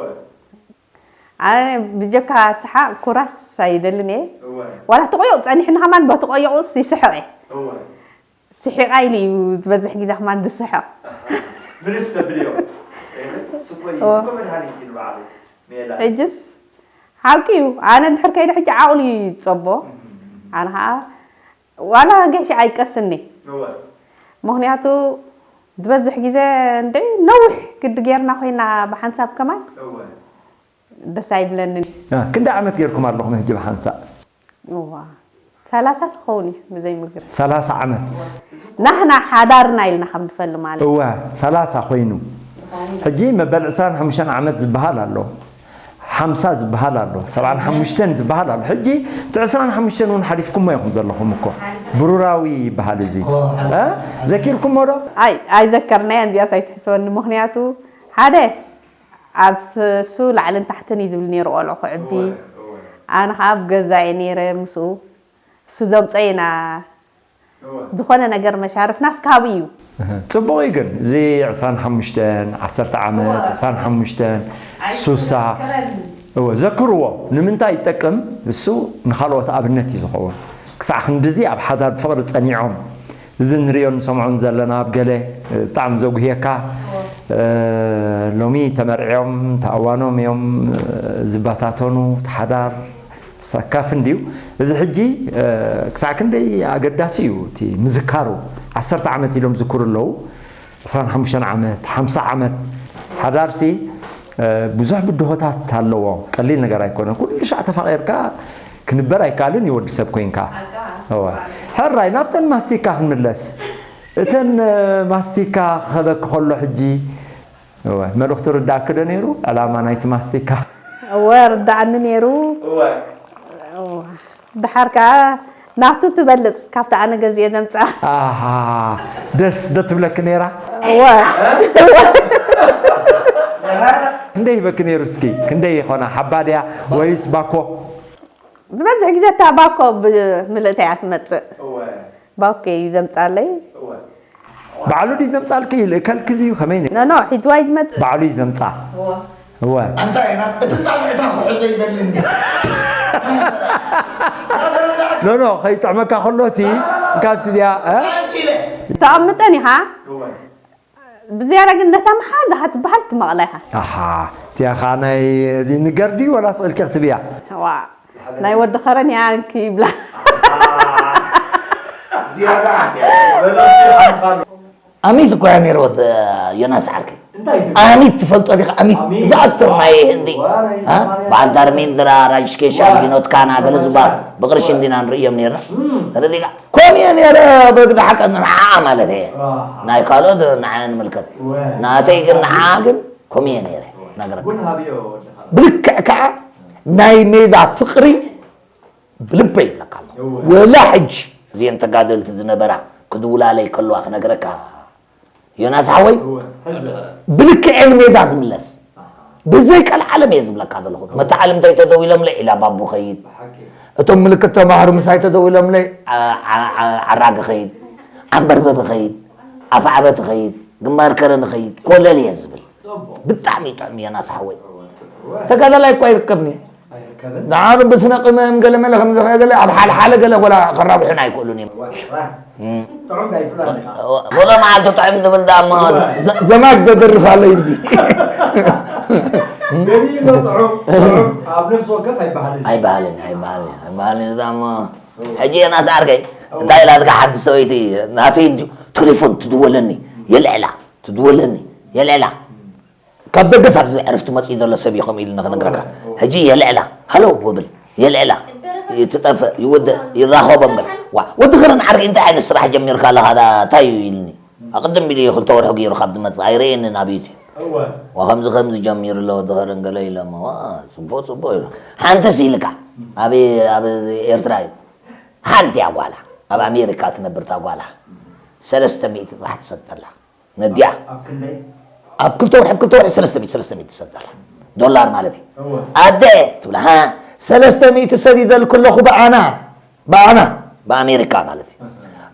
ኣነ ብጀካ ሰሓቕ ኩራስ ኣይደልን እየ። እወ። ዋላ ተቆዮቕ ጸኒሕኒ ከማን በቲ ቆዮቑስ ይስሕቕ እየ። እወ። ስሒቓ ኢሉ እዩ ዝበዝሕ ግዜ ከማን ዝስሕቕ። ምንስ ተብልዮ? እወ። ስቆይ፣ ስቆ መድሃኒት እዩ ንባዕሉ። ሜላ። ሕጅስ ሓቂ እዩ። ኣነ እንድሕር ከይደ ሕጂ ዓቕሉ እዩ ዝጸቦ። እም። ኣነ ኸኣ ዋላ ገሽ ኣይቀስኒ። እወ። ምኽንያቱ ዝበዝሕ ግዜ እንደ ነዊሕ ግዲ ጌርና ኮይና ብሓንሳብ ከማን እወ። ደስ ኣይብለንን። እ፣ ክንደይ ዓመት ጌርኩም ኣለኹም ሕጂ ብሓንሳእ? እዋ ሰላሳ ትኸውን እዩ ብዘይ ምግር። ሰላሳ ዓመት። ናህና ሓዳርና ኢልና ከም ንፈል ማለት። እወ ሰላሳ ኮይኑ። ሕጂ መበል ዕስራን ሓሙሽተን ዓመት ዝበሃል ኣሎ። ሓምሳ ዝበሃል ኣሎ። ሰብዓን ሓሙሽተን ዝበሃል ኣሎ። ሕጂ እቲ ዕስራን ሓሙሽተን እውን ሓሊፍኩሞ ኢኹም ዘለኹም እኮ። ብሩራዊ ይበሃል እዚ። እ? ዘኪርኩሞ ዶ? ኣይ ኣይዘከርናያን እዚኣስ ኣይትሕስበኒ። ምኽንያቱ ሓደ ኣብ እሱ ላዕልን ታሕትን እዩ ዝብል ነይሩ ቆልዑ ክዕቢ። ኣነ ከዓ ኣብ ገዛ እየ ነይረ ምስኡ። እሱ ዘምፀ ኢና ዝኾነ ነገር መሻርፍናስ ካብኡ እዩ። ጽቡቕ እዩ ግን እዚ ዕስራን ሓሙሽተን ዓሰርተ ዓመት ዕስራን ሓሙሽተን ሱሳ እወ ዘክርዎ ንምንታይ ይጠቅም? እሱ ንኻልኦት ኣብነት እዩ ዝኸውን። ክሳዕ ክንድዚ ኣብ ሓዳር ብፍቕሪ ጸኒዖም እዚ ንሪኦ ንሰምዖን ዘለና ኣብ ገለ ብጣዕሚ ዘጉህየካ እ፣ ሎሚ ተመርዕዮም ተኣዋኖም እዮም እ፣ ዝበታተኑ እቲ ሓዳር ሰካፍ እንድዩ። እዚ ሕጂ እ፣ ክሳዕ ክንደይ ኣገዳሲ እዩ እቲ ምዝካሩ። ዓሰርተ ዓመት ኢሎም ዝክሩ ኣለዉ። ዕስራን ሓሙሽተን ዓመት፣ ሓምሳ ዓመት ሓዳርሲ እ፣ ብዙሕ ብድሆታት ኣለዎ። ቀሊል ነገር ኣይኮነን። ኩሉ ሻዕ ተፋቒርካ ክንበር ኣይከኣልን እዩ ወዲ ሰብ ኮይንካ። እወ። ሕራይ ናብተን ማስቲካ ክንምለስ። እተን እ፣ ማስቲካ ክኸበኪ ከሎ ሕጂ እወ፣ መልእኽቱ ርዳእኪ ዶ ነይሩ? ዕላማ ናይቲ ማስቲካ? እወ ርዳእኒ ነይሩ። እወ። እወ። ደሓር ከዓ ናቱ ትበልፅ ካብቲ ኣነ ገዚኤ ዘምፅኣ። ኣሃ፣ ደስ ዶ ትብለኪ ነይራ? እወ። ክንደይ ሂበኪ ነይሩ እስኪ? ክንደይ ይኾና? ሓባ ድያ ወይስ ባኮ? ዝበዝሕ ግዜ እታ ባኮ ብምልእታ እያ ትመፅእ። ባኮ እዩ ዘምፃለይ። ባዕሉ ድዩ ዘምፃልኪ? ይልእከልኪ ድዩ? ከመይ ነይሩ? ኖ ኖ ሒዝዋ እዩ ዝመፅእ። ባዕሉ እዩ ዘምፃ። እወ። ኣንታ ዮናስ እቲ ፃምዕታ ክሕዞ ይደሊ እንዲ ኖ ኖ ከይጥዕመካ ከሎ ሲ እንካስ ግዜያ እ? ኣምሲለ ተቐምጠን ኢኻ ብዝያዳ ግን ነታ መሓዛ ትበሃል ትመቕላ ኢኻ። ኣሓ እዚኣ ኸዓ ናይ እዚ ንገር ድዩ ወላ ስቕ ኢልኪ ክትብያ? ዋ ናይ ወዲ ኸረን እያ እንኪ ይብላ። ኣሚት እኮ እያ ነይርወት ዮናስ ዓርከይ። ኣሚት ትፈልጦ ዲኻ? ኣሚት ዝኣቶም ናይ ህንዲ በዓል ዳርሜንድራ፣ ራጅኬሻ፣ ቪኖት ካና ገለ ዝበሃሉ ብቕርሺ እንዲና ንርእዮም ነይርና። ስለዚ ከምኡ እየ ነይረ። በግዲ ሓቀ ንዓኣ ማለት እየ። ናይ ካልኦት ንዓኣ ንምልከት። ናተይ ግን ንዓኣ ግን ከምኡ እየ ነይረ። ነግረካ። ብልክዕ ከዓ ናይ ሜዳ ፍቕሪ ብልበይ ይብለካ ኣለኹ። ወላ ሕጂ እዚአን ተጋደልቲ ዝነበራ ክድውላለይ ከለዋ ክነግረካ ዮናስ ሓወይ ብልክዐን ሜዳ ዝምለስ ብዘይ ቀልዓለም እየ ዝብለካ ዘለኹ። መተዓልምተይ ተደዊሎምለይ ዒላ ባቡ ኸይድ፣ እቶም ምልክት ተማሃሩ ምሳይ ተደዊሎምለይ ዓራጊ ኸይድ፣ ዓንበርበቢ ኸይድ፣ ኣፍዓበት ኸይድ፣ ግንባር ከረን ኸይድ፣ ኮለል እየ ዝብል። ብጣዕሚ እዩ ጥዑም ዮናስ ሓወይ። ተጋዳላይ እኳ ይርከብኒ። ንዓኑ ብስነ ቅመም ገለ መለ ከምዚ ገለ ኣብ ሓለ ሓለ ገለ ወላ ከራብሑና ኣይክእሉን እዮም። ወሎ መዓልቲ ጥዑም ትብል ዳ እሞ ዘማች ደደርፍ ኣሎ ይብዚ ኣብ ነፍሲ ወከፍ ኣይበሃልን ኣይበሃልን ኣይበሃልን ኣይበሃልን እዛ እሞ ሕጂ የናስ ዓርከይ እንታይ ኢላትካ ሓንቲ ሰበይቲ ናተይ እንዲ ቴሌፎን ትድወለኒ የልዕላ ትድወለኒ የልዕላ ካብ ደገስ ኣብዚ ዕርፍቲ መፅኡ ዘሎ ሰብ እዩ ከምኡ ኢሉ ንክነግረካ ሕጂ የልዕላ ሃሎ ወብል የልዕላ ትጠፍእ ይውድእ ይራኸቦም ገለ ዋ ወዲ ከረን ዓርከይ እንታይ ዓይነት ስራሕ ጀሚርካ ኣለካ እንታይ እዩ ኢልኒ ኣቅድም ኢሉ ክልተ ወርሒ ገይሩ ካብ ዝመፅእ ኣይርእየንን ኣብ ዩትዩብ ዋ ከምዚ ከምዚ ጀሚሩ ኣሎ ወዲ ከረን ገለ ኢሎሞ ዋ ፅቡቅ ፅቡቅ ኢሉ ሓንትስ ኢልካ ኣብ ኣብ ኤርትራ እዩ ሓንቲ እያ ጓላ ኣብ ኣሜሪካ ትነብር እታ ጓላ ሰለስተ ሚእቲ ጥራሕ ትሰድ ተላ ነዲኣ ኣብ ክልተ ወርሒ ኣብ ክልተ ወርሒ ሰለስተ ሚእቲ ሰለስተ ሚእቲ ትሰድ ተላ ዶላር ማለት እዩ ኣደ ትብላ ሃ ሰለስተ ሚእቲ ሰዲደልኩ ኣለኹ ብኣና ብኣና ብኣሜሪካ ማለት እዩ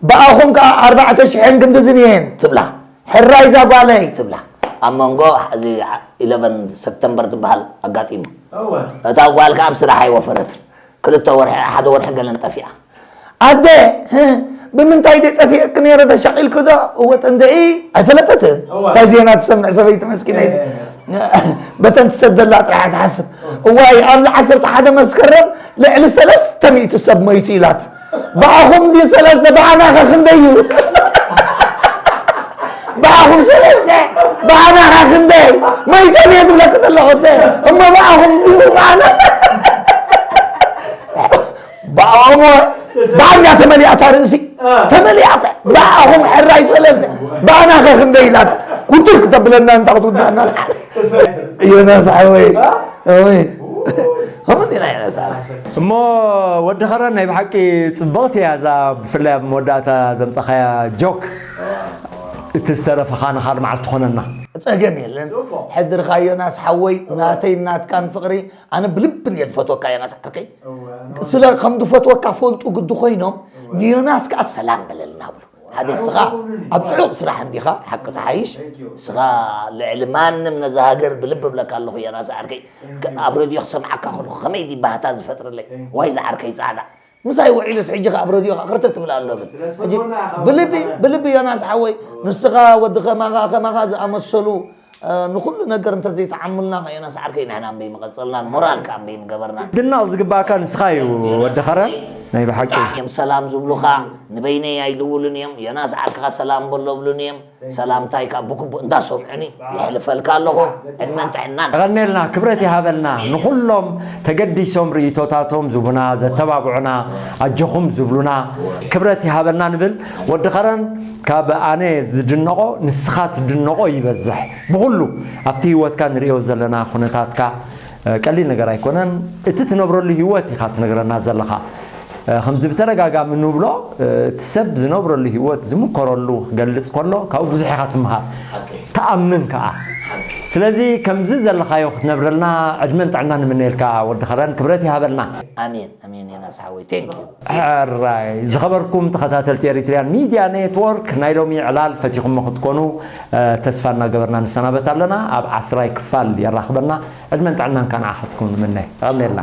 ብኣኹም ከዓ ኣርባዕተ ሽሕን ክንድዝን እየን ትብላ ሕራይ እዛ ጓለይ ትብላ ኣብ መንጎ እዚ ኢለቨን ሰፕተምበር ትበሃል ኣጋጢሙ እታ ጓል ከዓ ኣብ ስራሕ ኣይወፈረትን ክልተ ወርሒ ሓደ ወርሒ ገለን ጠፊኣ ኣደ ብምንታይ ደ ጠፊእክ ነይረ ተሻቂልክ ዶ እወ ጥንድዒ ኣይፈለጠትን እንታይ ዜና ትሰምዕ ሰበይቲ መስኪነይቲ በተን ትሰደላ ጥራሕ ትሓስብ እዋይ ኣብዚ ዓሰርተ ሓደ መስከረም ልዕሊ ሰለስተ ሚእቲ ሰብ መይቱ ኢላታ ብኣኹም ድዩ ሰለስተ ብኣና ከ ክንደይ እዩ ብኣኹም ሰለስተ ብኣናኻ ክንደይ መይቶም እየ ዝብለኪ ዘለኹ፣ እተ እሞ ብኣኹም ድዩ ብኣና? ብኣኹም፣ ብኣኛ ተመሊኣታ ርእሲ። ተመሊኣ እኮ። ብኣኹም ሕራይ ሰለስተ፣ ብኣናኸ ክንደይ ኢላታ? ኩትር ክተብለና እንታ ክትውዳእና። ዮናስ ሓወይ፣ ኣወይ። ከምኡ ኢና ዮናስ ሓወይ። እሞ ወዲ ኸረን፣ ናይ ብሓቂ ጽብቕቲ እያ እዛ፣ ብፍላይ ኣብ መወዳእታ ዘምጻኻያ ጆክ። እቲ ዝተረፈ ኸኣ ንኻልእ መዓልቲ ትኾነና። ጸገም የለን። ጽቡቕ። ሕድርኻ ዮናስ ሓወይ፣ ናተይ ናትካን ፍቕሪ፣ ኣነ ብልቢ እንድየ ዝፈትወካ ዮናስ ዓርከይ። እወ፣ ኣነ ስለ ከም ዝፈትወካ ፈልጡ ግዲ ኮይኖም፣ እወ። ንዮናስ ከኣ ሰላም በለልና ብሉ። ሓደ ኣነ ስኻ እኮ ብሉኒ። ኣብ ጽዑቕ ስራሕ እንዲኻ፣ ሓቂ ትሓይሽ። Thank you። ስኻ ልዕሊ ማንም ነዛ ሃገር ብልቢ እብለካ ኣለኹ ዮናስ ዓርከይ። Thank you። ኣብ ሬድዮ ክሰምዓካ ከለኹ ከመይ ድዩ ባህታ ዝፈጥረለይ? Thank you። ዋይ ዝዓርከይ ጻዕዳ። ምሳይ ውዒሉስ ሕጂ ከኣ ኣብ ረድዮ ከኣ ክርተ ትብል ኣሎ ብል። ስለ ሕጂ ትፈትወና ኢኻ ብልቢ፣ ወዲ ኸረን። ብልቢ ዮናስ ሓወይ፣ ንስኻ ወዲ ኸማኻ፣ ኸማኻ ዝኣመሰሉ፣ እ፣ ንኹሉ ነገር እንተ ዘይተዓሙልና ከ ዮናስ ዓርከይ ንሕና እምበይ ምቐጸልናን፣ ሞራል ከኣ እምበይ ምገበርናን። ድናቕ ዝግባእካ ንስኻ እዩ ወዲ ኸረን፣ ናይ ብሓቂ። እዮም ሰላም ዝብሉኻ፣ ንበይነይ ኣይድውሉን እዮም፣ ዮናስ ዓርክኻ ሰላም በሎ ብሉን እዮም። ሰላምታይ ከኣ ብግቡእ እንዳሰምዑኒ የሕልፈልካ ኣለኹ። ዕድመን ጥዕናን። የቐንየልና፣ ክብረት ይሃበልና። ንኹሎም ተገዲሶም ርእይቶታቶም ዝቡና፣ ዘተባብዑና፣ ኣጆኹም ዝብሉና ክብረት ይሃበልና ንብል። ወዲ ኸረን፣ ካብ ኣነ ዝድነቖ ንስኻ ትድነቖ ይበዝሕ። ብኹሉ ኣብቲ ህይወትካ ንርእዮ ዘለና ኩነታትካ፣ እ፣ ቀሊል ነገር ኣይኮነን። እቲ ትነብረሉ ህይወት ኢኻ ትነግረና ዘለኻ። እ፣ ከምዚ ብተደጋጋሚ ንብሎ፣ እ፣ እቲ ሰብ ዝነብረሉ ህይወት ዝምከረሉ ክገልጽ ከሎ ካብኡ ብዙሕ ኢኻ ትምሃር። ሓቂ። ትኣምን ከኣ። ሓቂ። ስለዚ ከምዚ ዘለኻዮ ክትነብረልና ዕድመን ጥዕናን ንምነየልካ ወዲ ኸረን፣ ክብረት ይሃበልና። ኣሜን፣ ኣሜን ዮናስ ሓወይ። Thank you። ሕራይ ዝኸበርኩም ተኸታተልቲ ኤሪትሪያን ሚድያ ኔትወርክ፣ ናይ ሎሚ ዕላል ፈቲኹሞ ክትኮኑ፣ እ፣ ተስፋ እናገበርና ንሰናበት ኣለና። ኣብ ዓስራይ ክፋል የራኽበና። ዕድመን ጥዕናን ከኣ ንዓኻትኩም ንምነ። የቐንየልና።